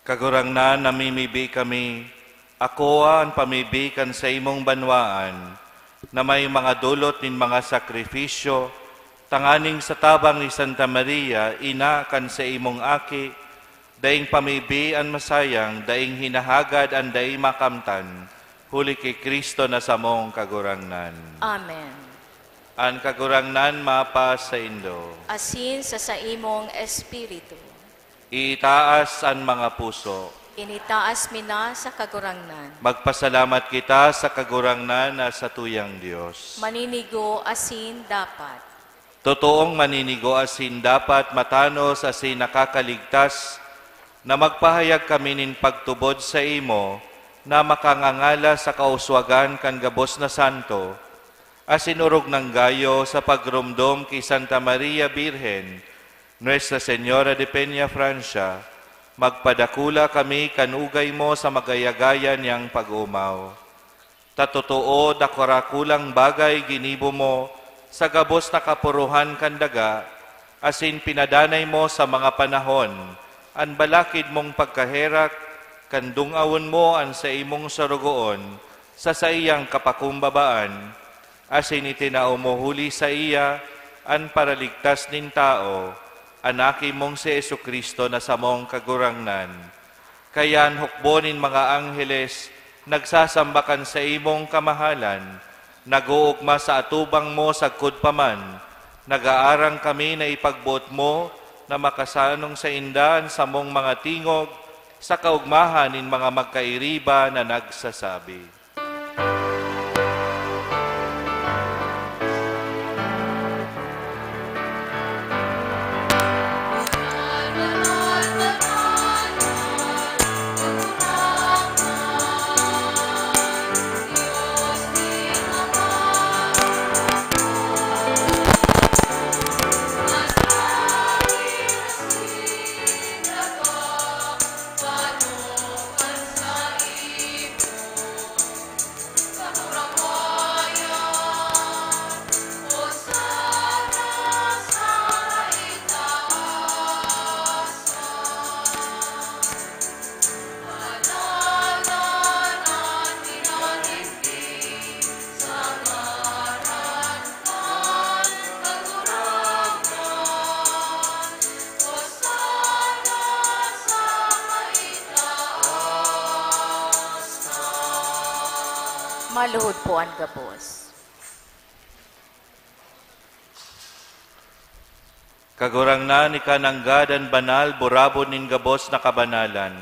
Kagurangnan, namimibi kami, akoa an pamibi kan saimong banwaan, na may mga dolot nin mga sakrifisyo, tanganing sa tabang ni Santa Maria, ina kan saimong Aki, daing pamibi an masayang, daing hinahagad an dai makamtan, huli ki Cristo na samong Kagurangnan. Amen. An Kagurangnan mapasaindo. Asin sa saimong espiritu. Itaas an mga puso. Initaas mi na sa Kagurangnan. Magpasalamat kita sa Kagurangnan na satuyang Dios. Maninigo asin dapat. Totoong maninigo asin dapat, matanos asin nakakaligtas, na magpahayag kami nin pagtubod saimo na makangangala sa kauswagan kan gabos na santo, asin orog nang gayo sa pagromdom ki Santa Maria Birhen, Nuestra Señora de Peñafrancia, magpadakula kami kan ugay mo sa magayagayan niyang pag-omaw. Ta totoo, dakurakulang bagay ginibo mo sa gabos na kapuruhan kan daga, asin pinadanay mo sa mga panahon an balakid mong pagkaherak, kan dungawon mo an saimong sorogoon sa saiyang kapakumbabaan, asin itinao mo huli saiya an Paraligtas nin tawo, an Aki mong si Jesu-Cristo na samong Kagurangnan. Kaya an hukbo nin mga angheles nagsasamba kan saimong kamahalan, nag-oogma sa atubang mo sagkod pa man. Nag-aarang kami na ipagboot mo na makasanong sainda an samong mga tingog sa kaogmahan nin mga magkairiba na nagsasabi. Maluhod po an gabos. Kagurangnan, ika nanggad an banal, burabod nin gabos na kabanalan.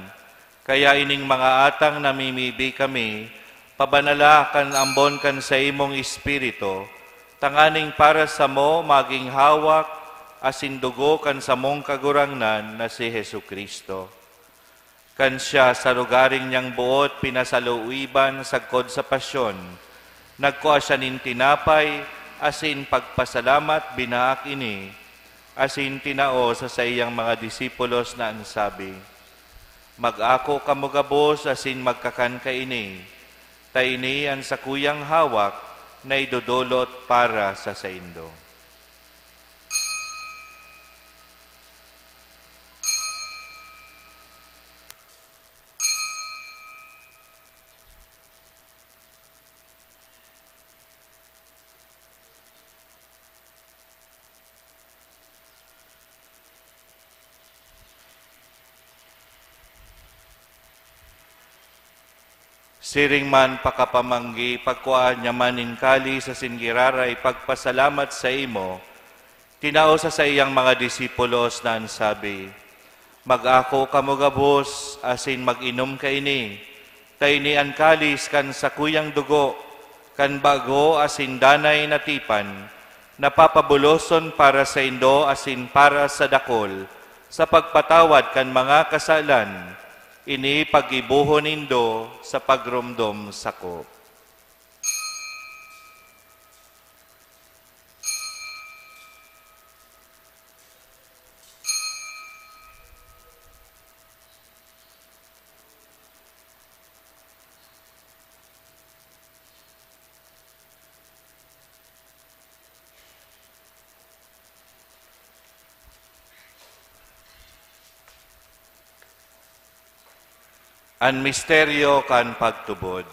Kaya ining mga atang namimibi kami, pabanala kan ambon kan saimong Espiritu, tanganing para samo magin hawak asin dugo kan samong Kagurangnan na si Jesu-Cristo. Kan siya sa lugaring niyang boot pinasaluiban sagkod sa pasyon, nagkua siya nin tinapay asin pagpasalamat, binaak ini, asin tinao sa saiyang mga disipulos na an sabi, "Mag-ako kamo gabos asin magkakan kaini, ta ini an sakuyang hawak na idodolot para sa saindo." Siring man pakapamanggi, pagkua niya man nin kalis asin giraray pagpasalamat saimo, tinao sa saiyang mga disipulos na an sabi, "Mag-ako kamo gabos asin mag-inom kaini, ta ini an kalis kan sakuyang dugo kan bago asin danay na tipan, na papabuloson para saindo asin para sa dakul sa pagpatawad kan mga kasalan. Ini paggibohon nindo sa pagromdom sako." An misteryo kan pagtubod.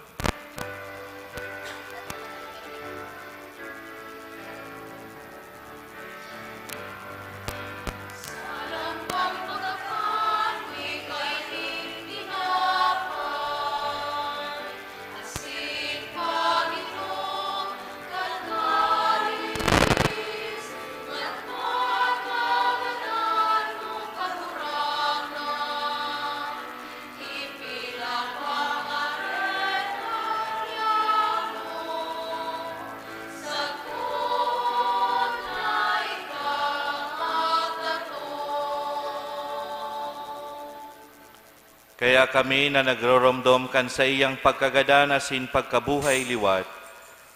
Kaya kami na nagroromdom kan saiyang pagkagadan asin pagkabuhay liwat,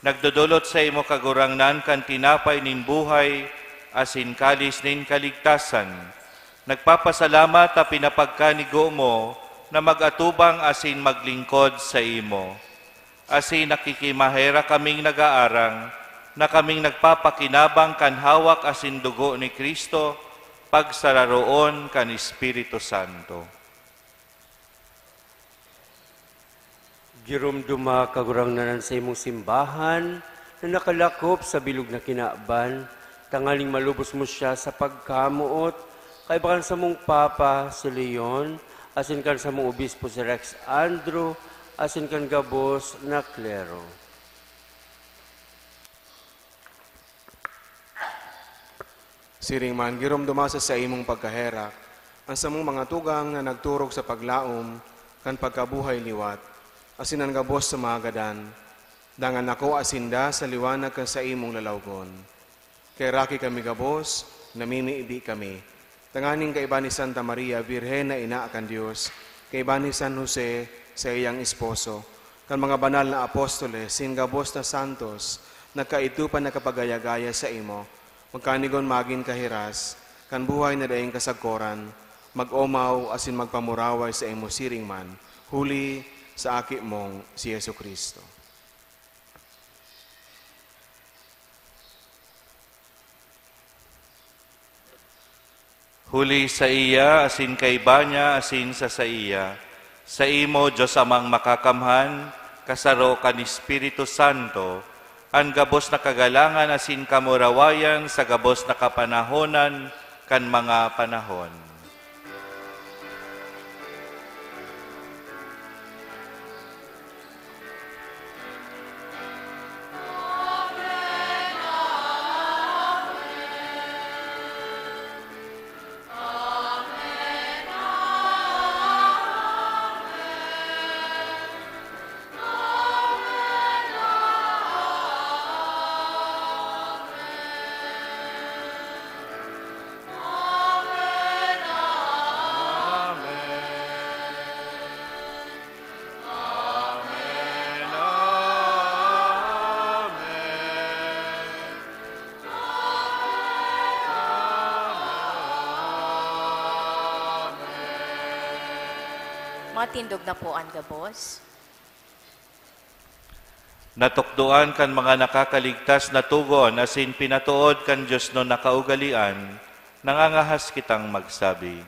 nagdodolot saimo, Kagurangnan, kan tinapay nin buhay asin kalis nin kaligtasan. Nagpapasalamat ta pinapagkanigo mo na mag-atubang asin maglingkod saimo. Asin nakikimaherak kaming nag-aarang na kaming nagpapakinabang kan hawak asin dugo ni Cristo, pagsararoon kan Espiritu Santo. Giromdoma, Kagurangnan, an saimong simbahan na nakalakop sa bilog na kinaban, tanganing malubos mo siya sa pagkamoot, kaiba kan samong Papa, si Leon, asin kan samong Obispo, si Rex Andrew, asin kan gabos na klero. Siring man, giromdoma sa saimong pagkaherak an samong mga tugang na nagturog sa paglaom kan pagkabuhay liwat, asin an gabos sa mga gadan, dangan nakoa sinda sa liwanag kan saimong lalawgon. Kaheraki kami gabos, namimibi kami, tanganing kaiba ni Santa Maria, Birhen na Ina kan Dios, kaiba ni San Jose, saiyang esposo, kan mga banal na apostoles, sin gabos na santos, na kaidto pa nakapagaya-gaya saimo, magkanigon magin kahiras, kan buhay na daing kasagkoran, mag-omaw asin magpamuraway saimo siring man, huli sa Aki mong si Jesu-Cristo. Huli saiya, asin kaiba niya, asin sa saiya, saimo, Dios Amang Makakamhan, kasaro kan Espiritu Santo, an gabos na kagalangan asin kamurawayan sa gabos na kapanahonan kan mga panahon. Amen. Amen. Amen. Amen. Matindog na po an gabos. Natukdoan kan mga nakakaligtas na togon asin pinatood kan diosnon na kaugalean, nangangahas kitang magsabi.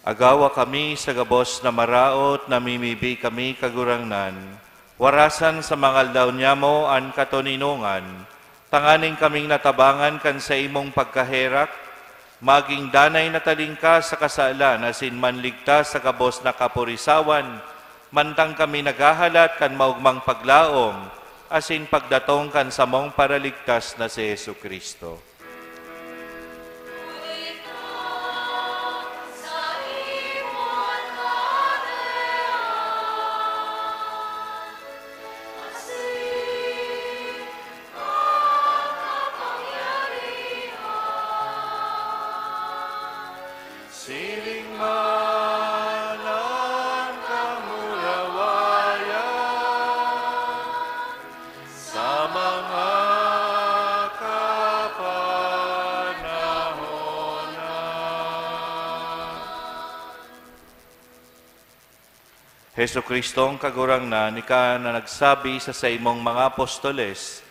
Agawa kami sa gabos na maraot, namimibi kami, Kagurangnan, warasan sa mga aldaw niyamo an katoninongan, tanganing kaming natabangan kan saimong pagkaherak, magin danay na talingkas sa kasalan asin manligtas sa gabos na kaporisawan, mantang kami naghahalat kan maogmang paglaom asin pagdatong kan samong Paraligtas na si Jesu-Cristo. Siring man an kamurawayan sa mga kapanahonan. Jesu-Cristong Kagurangnan, ika na nagsabi sa saimong mga apostoles,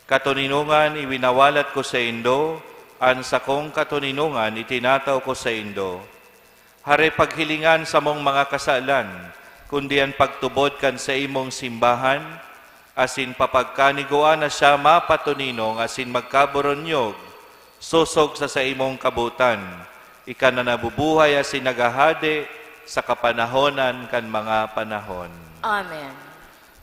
"Katoninongan iwinawalat ko saindo, an sakong katoninongan itinatao ko saindo." Hare paghilingan samong mga kasalan, kundi an pagtubod kan saimong simbahan, asin papagkanigoan na siya mapatoninong asin magkaboronyog, sosog sa saimong kabotan, ika na nabubuhay asin naghahade sa kapanahonan kan mga panahon. Amen.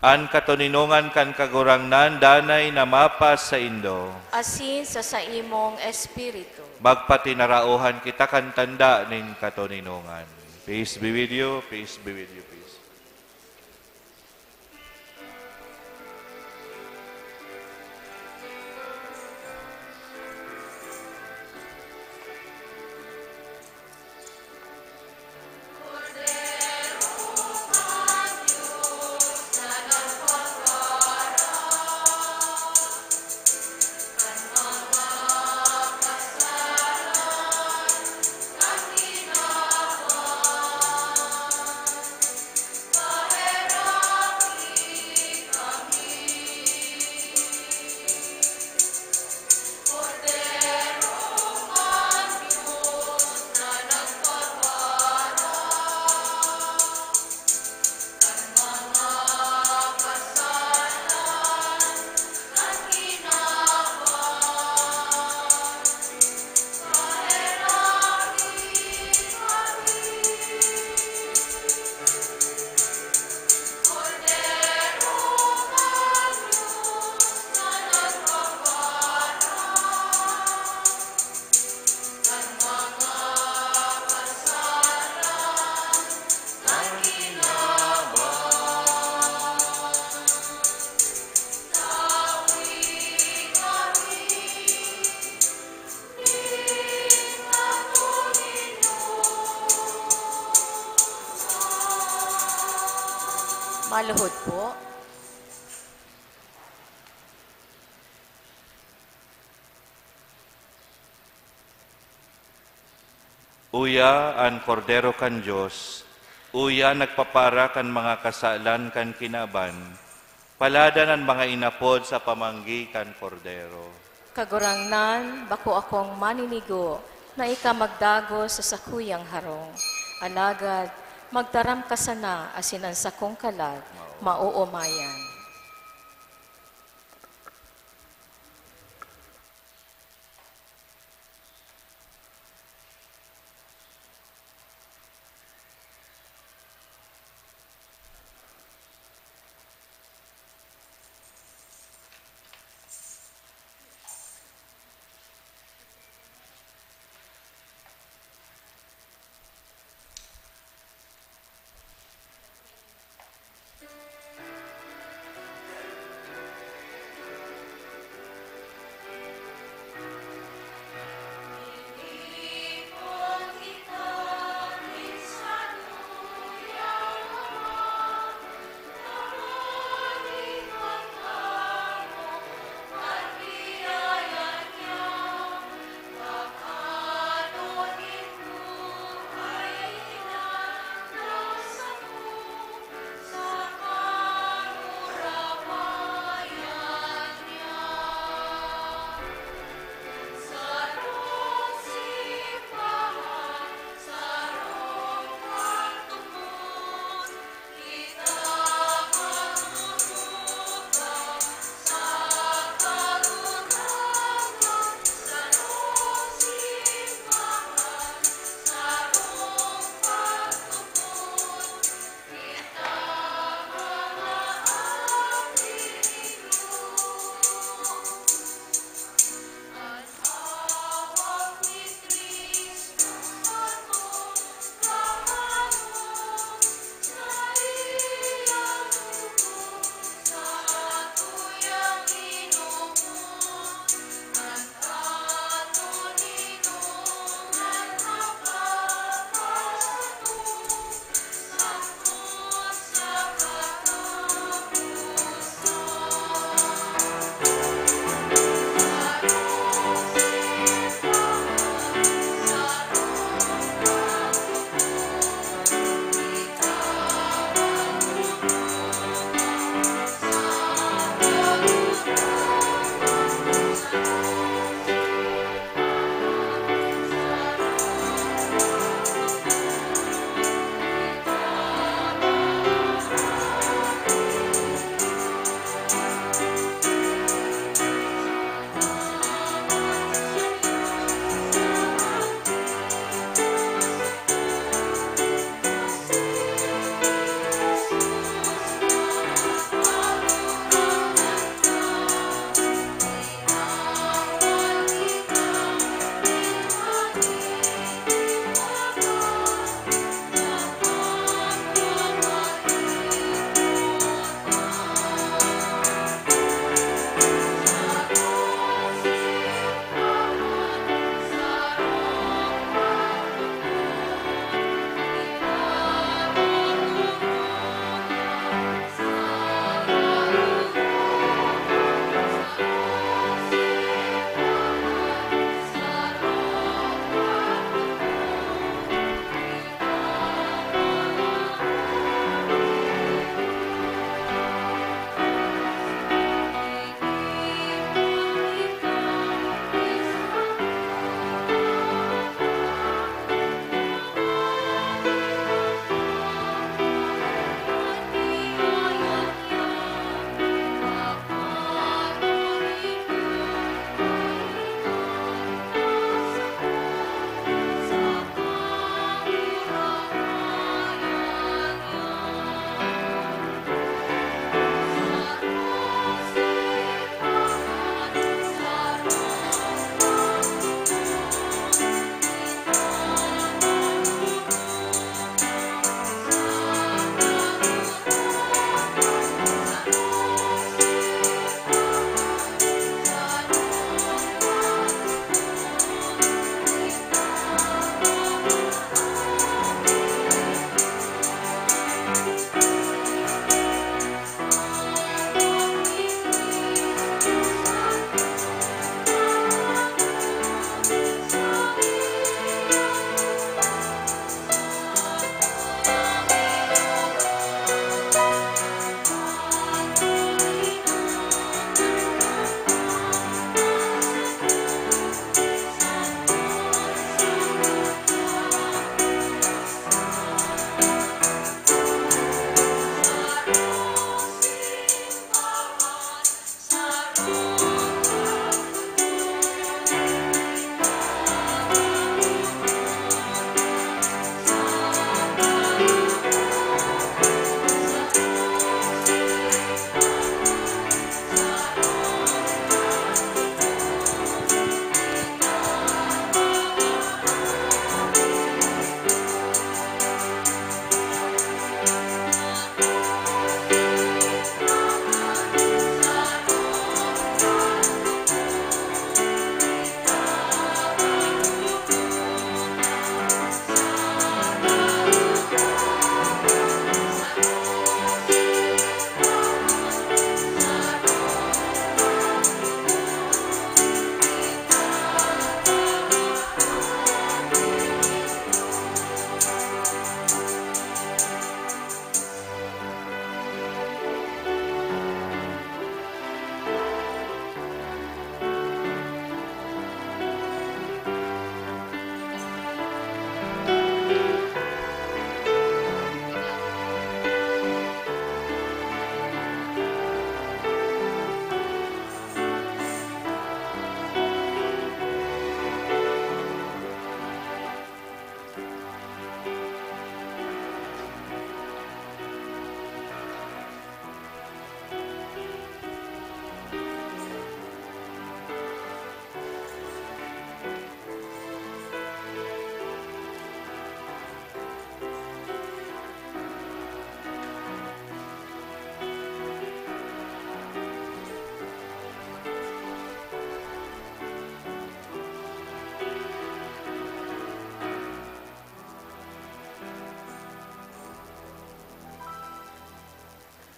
An katoninongan kan Kagurangnan danay na mapasaindo. Asin sa saimong espiritu. Magpatinaraohan kita kan tanda nin katoninongan. Peace be with you, peace be with you, peace. Maluhod po. Uya an Kordero kan Dios, uya nagpapara kan mga kasalan kan kinaban. Paladan an mga inapod sa pamanggi kan Kordero. Kagurangnan, bako akong maninigo na ika magdagos sa sakuyang harong. Alagad, magtaram ka sana asin an sakong kalag maoomayan.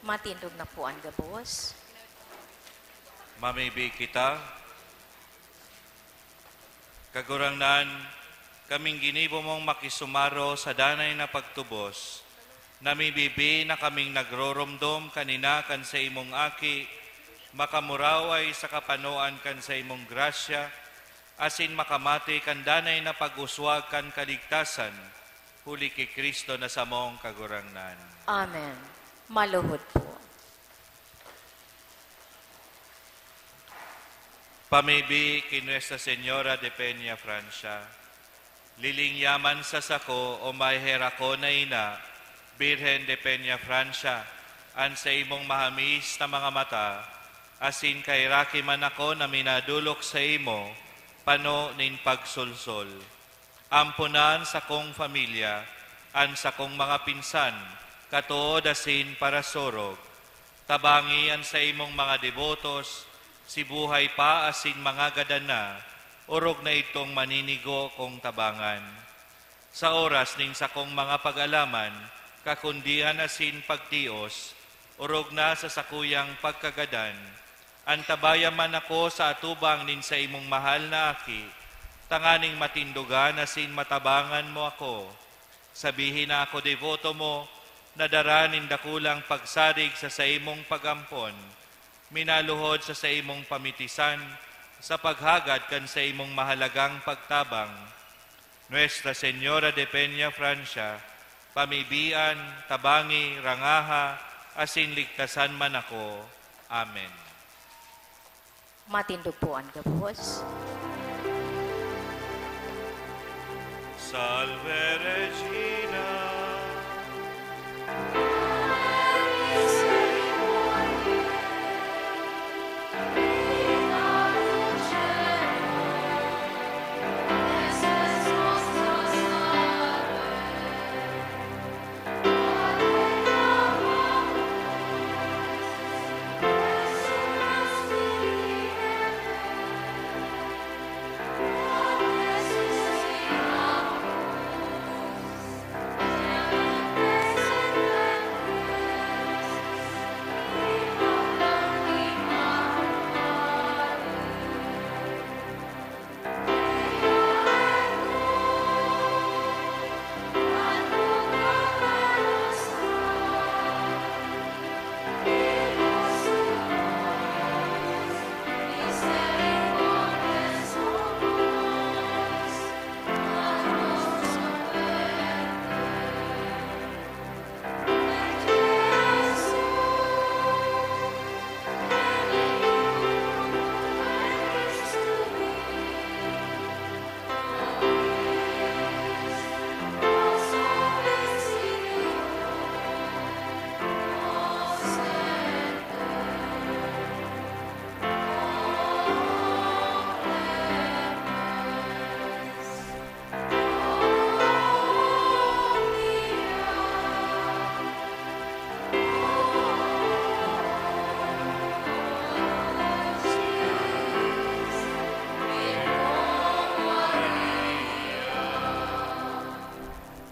Matindog na po an gabos. Mamibi kita. Kagurangnan, kaming ginibo mong makisumaro sa danay na pagtubos. Namibibi na kaming nagroromdom kanina kan saimong Aki, makamuraway sa kapanoan kan saimong grasya, asin makamati kan danay na pag-uswag kan kaligtasan, huli ki Cristo na samong Kagurangnan. Amen. Maluhod po. Pamibi ki Nuestra Señora de Peña Francia. Liling yaman sa sako, o maheherakon na ina, Birhen de Peña Francia, an saimong mahamis na mga mata, asin kaheraki man ako na minadolok saimo, pano nin pagsolsol. Amponan sakong pamilya, an sakong mga pinsan, katood asin parasurog. Tabangi an saimong mga debotos, si buhay pa asin mga gadan na, orog na idtong maninigo kong tabangan. Sa oras nin sakong mga pag-alaman, kakundian asin pagtios, orog na sa sakuyang pagkagadan, antabayan man ako sa atubang nin saimong mahal na Aki, tanganing matindogan asin matabangan mo ako. Sabihin na ako deboto mo, na dara nin dakulang pagsarig sa saimong pag-ampon, minaluhod sa saimong pamitisan, sa paghagad kan saimong mahalagang pagtabang. Nuestra Señora de Peña Francia, pamibian, tabangi, rangaha, asin ligtasan man ako. Amen. Matindog po an gabos. Salve Regina.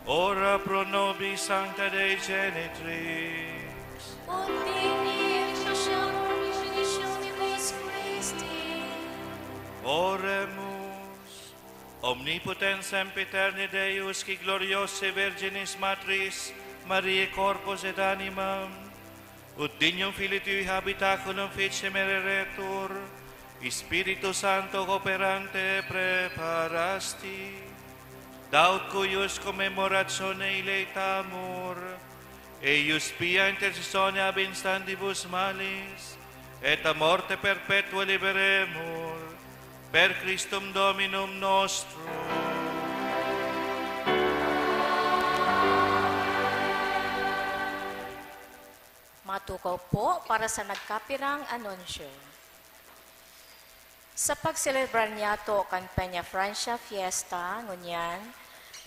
Ora pro nobis Sancta Dei Genitrix. Ut digni siya bendisyoni Christi. Oremus. Omnipotens sempiterni Deus, qui gloriose Virginis Matris, Mariae corpus et animam, ut dignum Filii tui habitaculum ficem ereretur, Spiritu Sancto cooperante preparasti. Daut cuius commemoratione ileitamur, eius pia intercessione ab instantibus malis, et a morte perpetua liberemur, per Christum Dominum nostrum. Matukaw po para sa nagkapirang anunsyo. Sa pagselebrar niyato kan Peña Francia Fiesta ngunyan,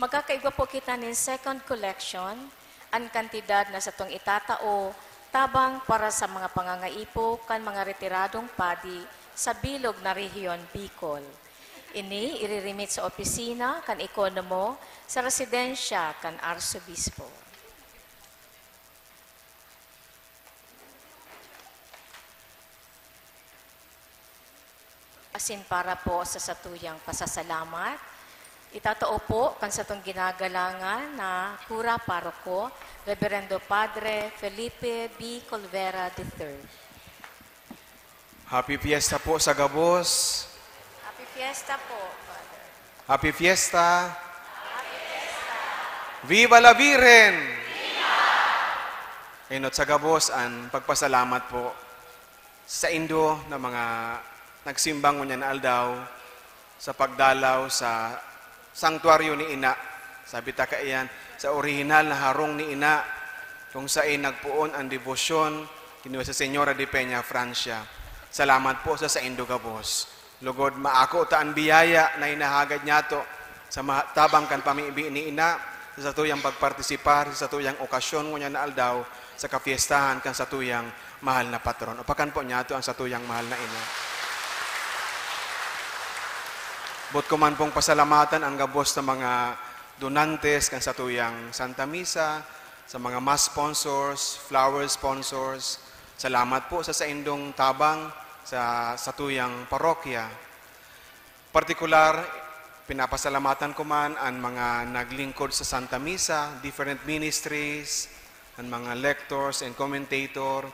magkakaigwa po kita nin second collection, an kantidad na satong itatao tabang para sa mga pangangaipo kan mga retiradong padi sa bilog na rehiyon Bicol. Ini iriremit sa opisina kan ekonomo sa residensya kan Arsobispo. Asin para po sa satuyang pasasalamat, itatao po kan satong ginagalangan na kura paroko, Reverendo Padre Felipe B. Colvera the third. Happy Fiesta po sa gabos. Happy Fiesta po, Father. Happy Fiesta. Viva la Virgen! Inot sa gabos an pagpasalamat po sa indo na mga nagsimbang ngunyan na aldaw sa pagdalaw sa sangtuaryo ni Ina. Sabi ta kaiyan, sa orihinal na harong ni Ina, kung sain nagpoon an debosyon ki Nuestra Señora de Peña, Francia. Salamat po sa saindo gabos. Lugod, maako ta an biyaya na hinahagad niyato sa ma-, tabang kan pamibi ni Ina, sa satuyang pagpartisipar sa satuyang okasyon ngunyan na aldaw sa kapiestahan kan satuyang mahal na patron. Upakan po niyato ang satuyang mahal na Ina. Boot ko man pong pasalamatan ang gabos na mga donantes kan satuyang Santa Misa, sa mga mass sponsors, flower sponsors. Salamat po sa saindong tabang sa satuyang parokya. Partikular, pinapasalamatan ko man an mga naglingkod sa Santa Misa, different ministries, an mga lectors and commentator,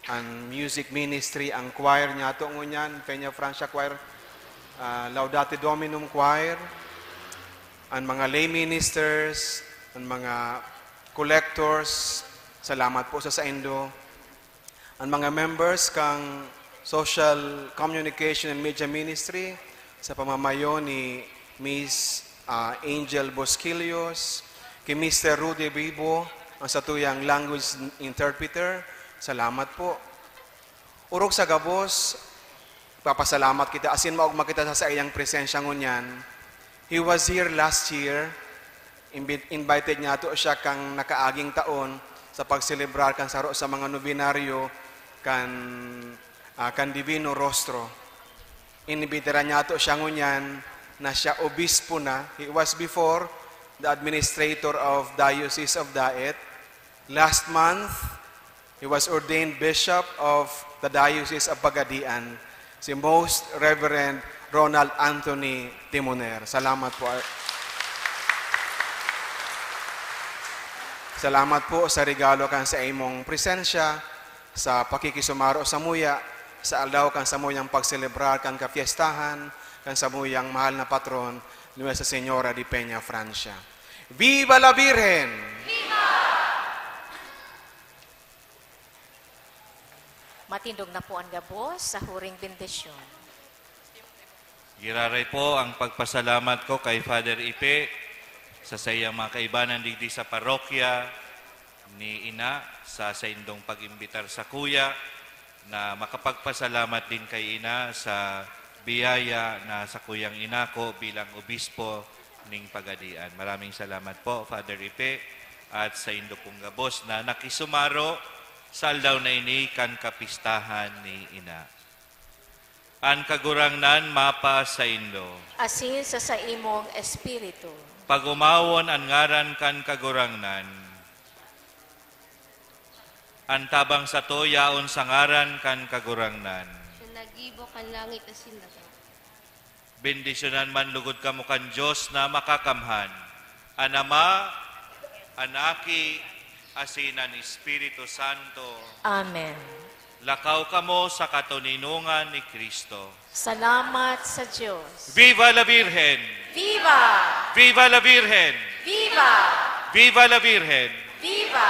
an music ministry, ang choir niyato ngunyan, Peña Francia Choir, ah, Laudate Dominum Choir, an mga lay ministers, an mga collectors, salamat po sa saindo. An mga members kan Social Communication and Media Ministry sa pamamayo ni Miss, ah, Angel Bosquillos, ki Mister Rudy Bibo, ang satuyang language interpreter. Salamat po. Orog sa gabos, papasalamat kita asin maogma kita sa saiyang presensya ngunyan. He was here last year. Invi-, invited niyato siya kan nakaaging taon sa pagselebrar kan saro sa mga nobenaryo kan, ah, kan Divino Rostro. Inimbitaran niyato siya ngunyan na siya obispo na. He was before the administrator of Diocese of Daet. Last month, he was ordained Bishop of the Diocese of Pagadian, si Most Reverend Ronald Anthony Timoner. Salamat po. Salamat po sa regalo kan saimong presensya, sa pakikisumaro samuya, sa aldaw kan samuyang pagselebrar kan kapiestahan kan samuyang mahal na patron, Nuestra Señora de Peña Francia. Viva la Virgen! Matindog na po an gabos sa huring bendisyon. Giraray po ang pagpasalamat ko kay Father Ipe sa saiyang mga kaibanan digdi sa parokya ni Ina sa saindong pag-imbitar sakuya, na makapagpasalamat din kay Ina sa biyaya na sakuyang inako bilang obispo ning Pagadian. Maraming salamat po, Father Ipe, at saindo pong gabos na nakisumaro sa aldaw na ini kan kapistahan ni Ina. An Kagurangnan mapasaindo. Asin sa saimong espiritu. Pag-omawon an ngaran kan Kagurangnan. An tabang sato yaon sa ngaran kan Kagurangnan. Siya naggibo kan langit asin daga. Bendisyonan man lugod kamo kan Dios na Makakamhan, an Ama, an Aki, asin an Espiritu Santo. Amen. Lakaw kamo sa katoninongan ni Cristo. Salamat sa Dios. Viva la Virgen! Viva! Viva la Virgen! Viva! Viva la Virgen! Viva!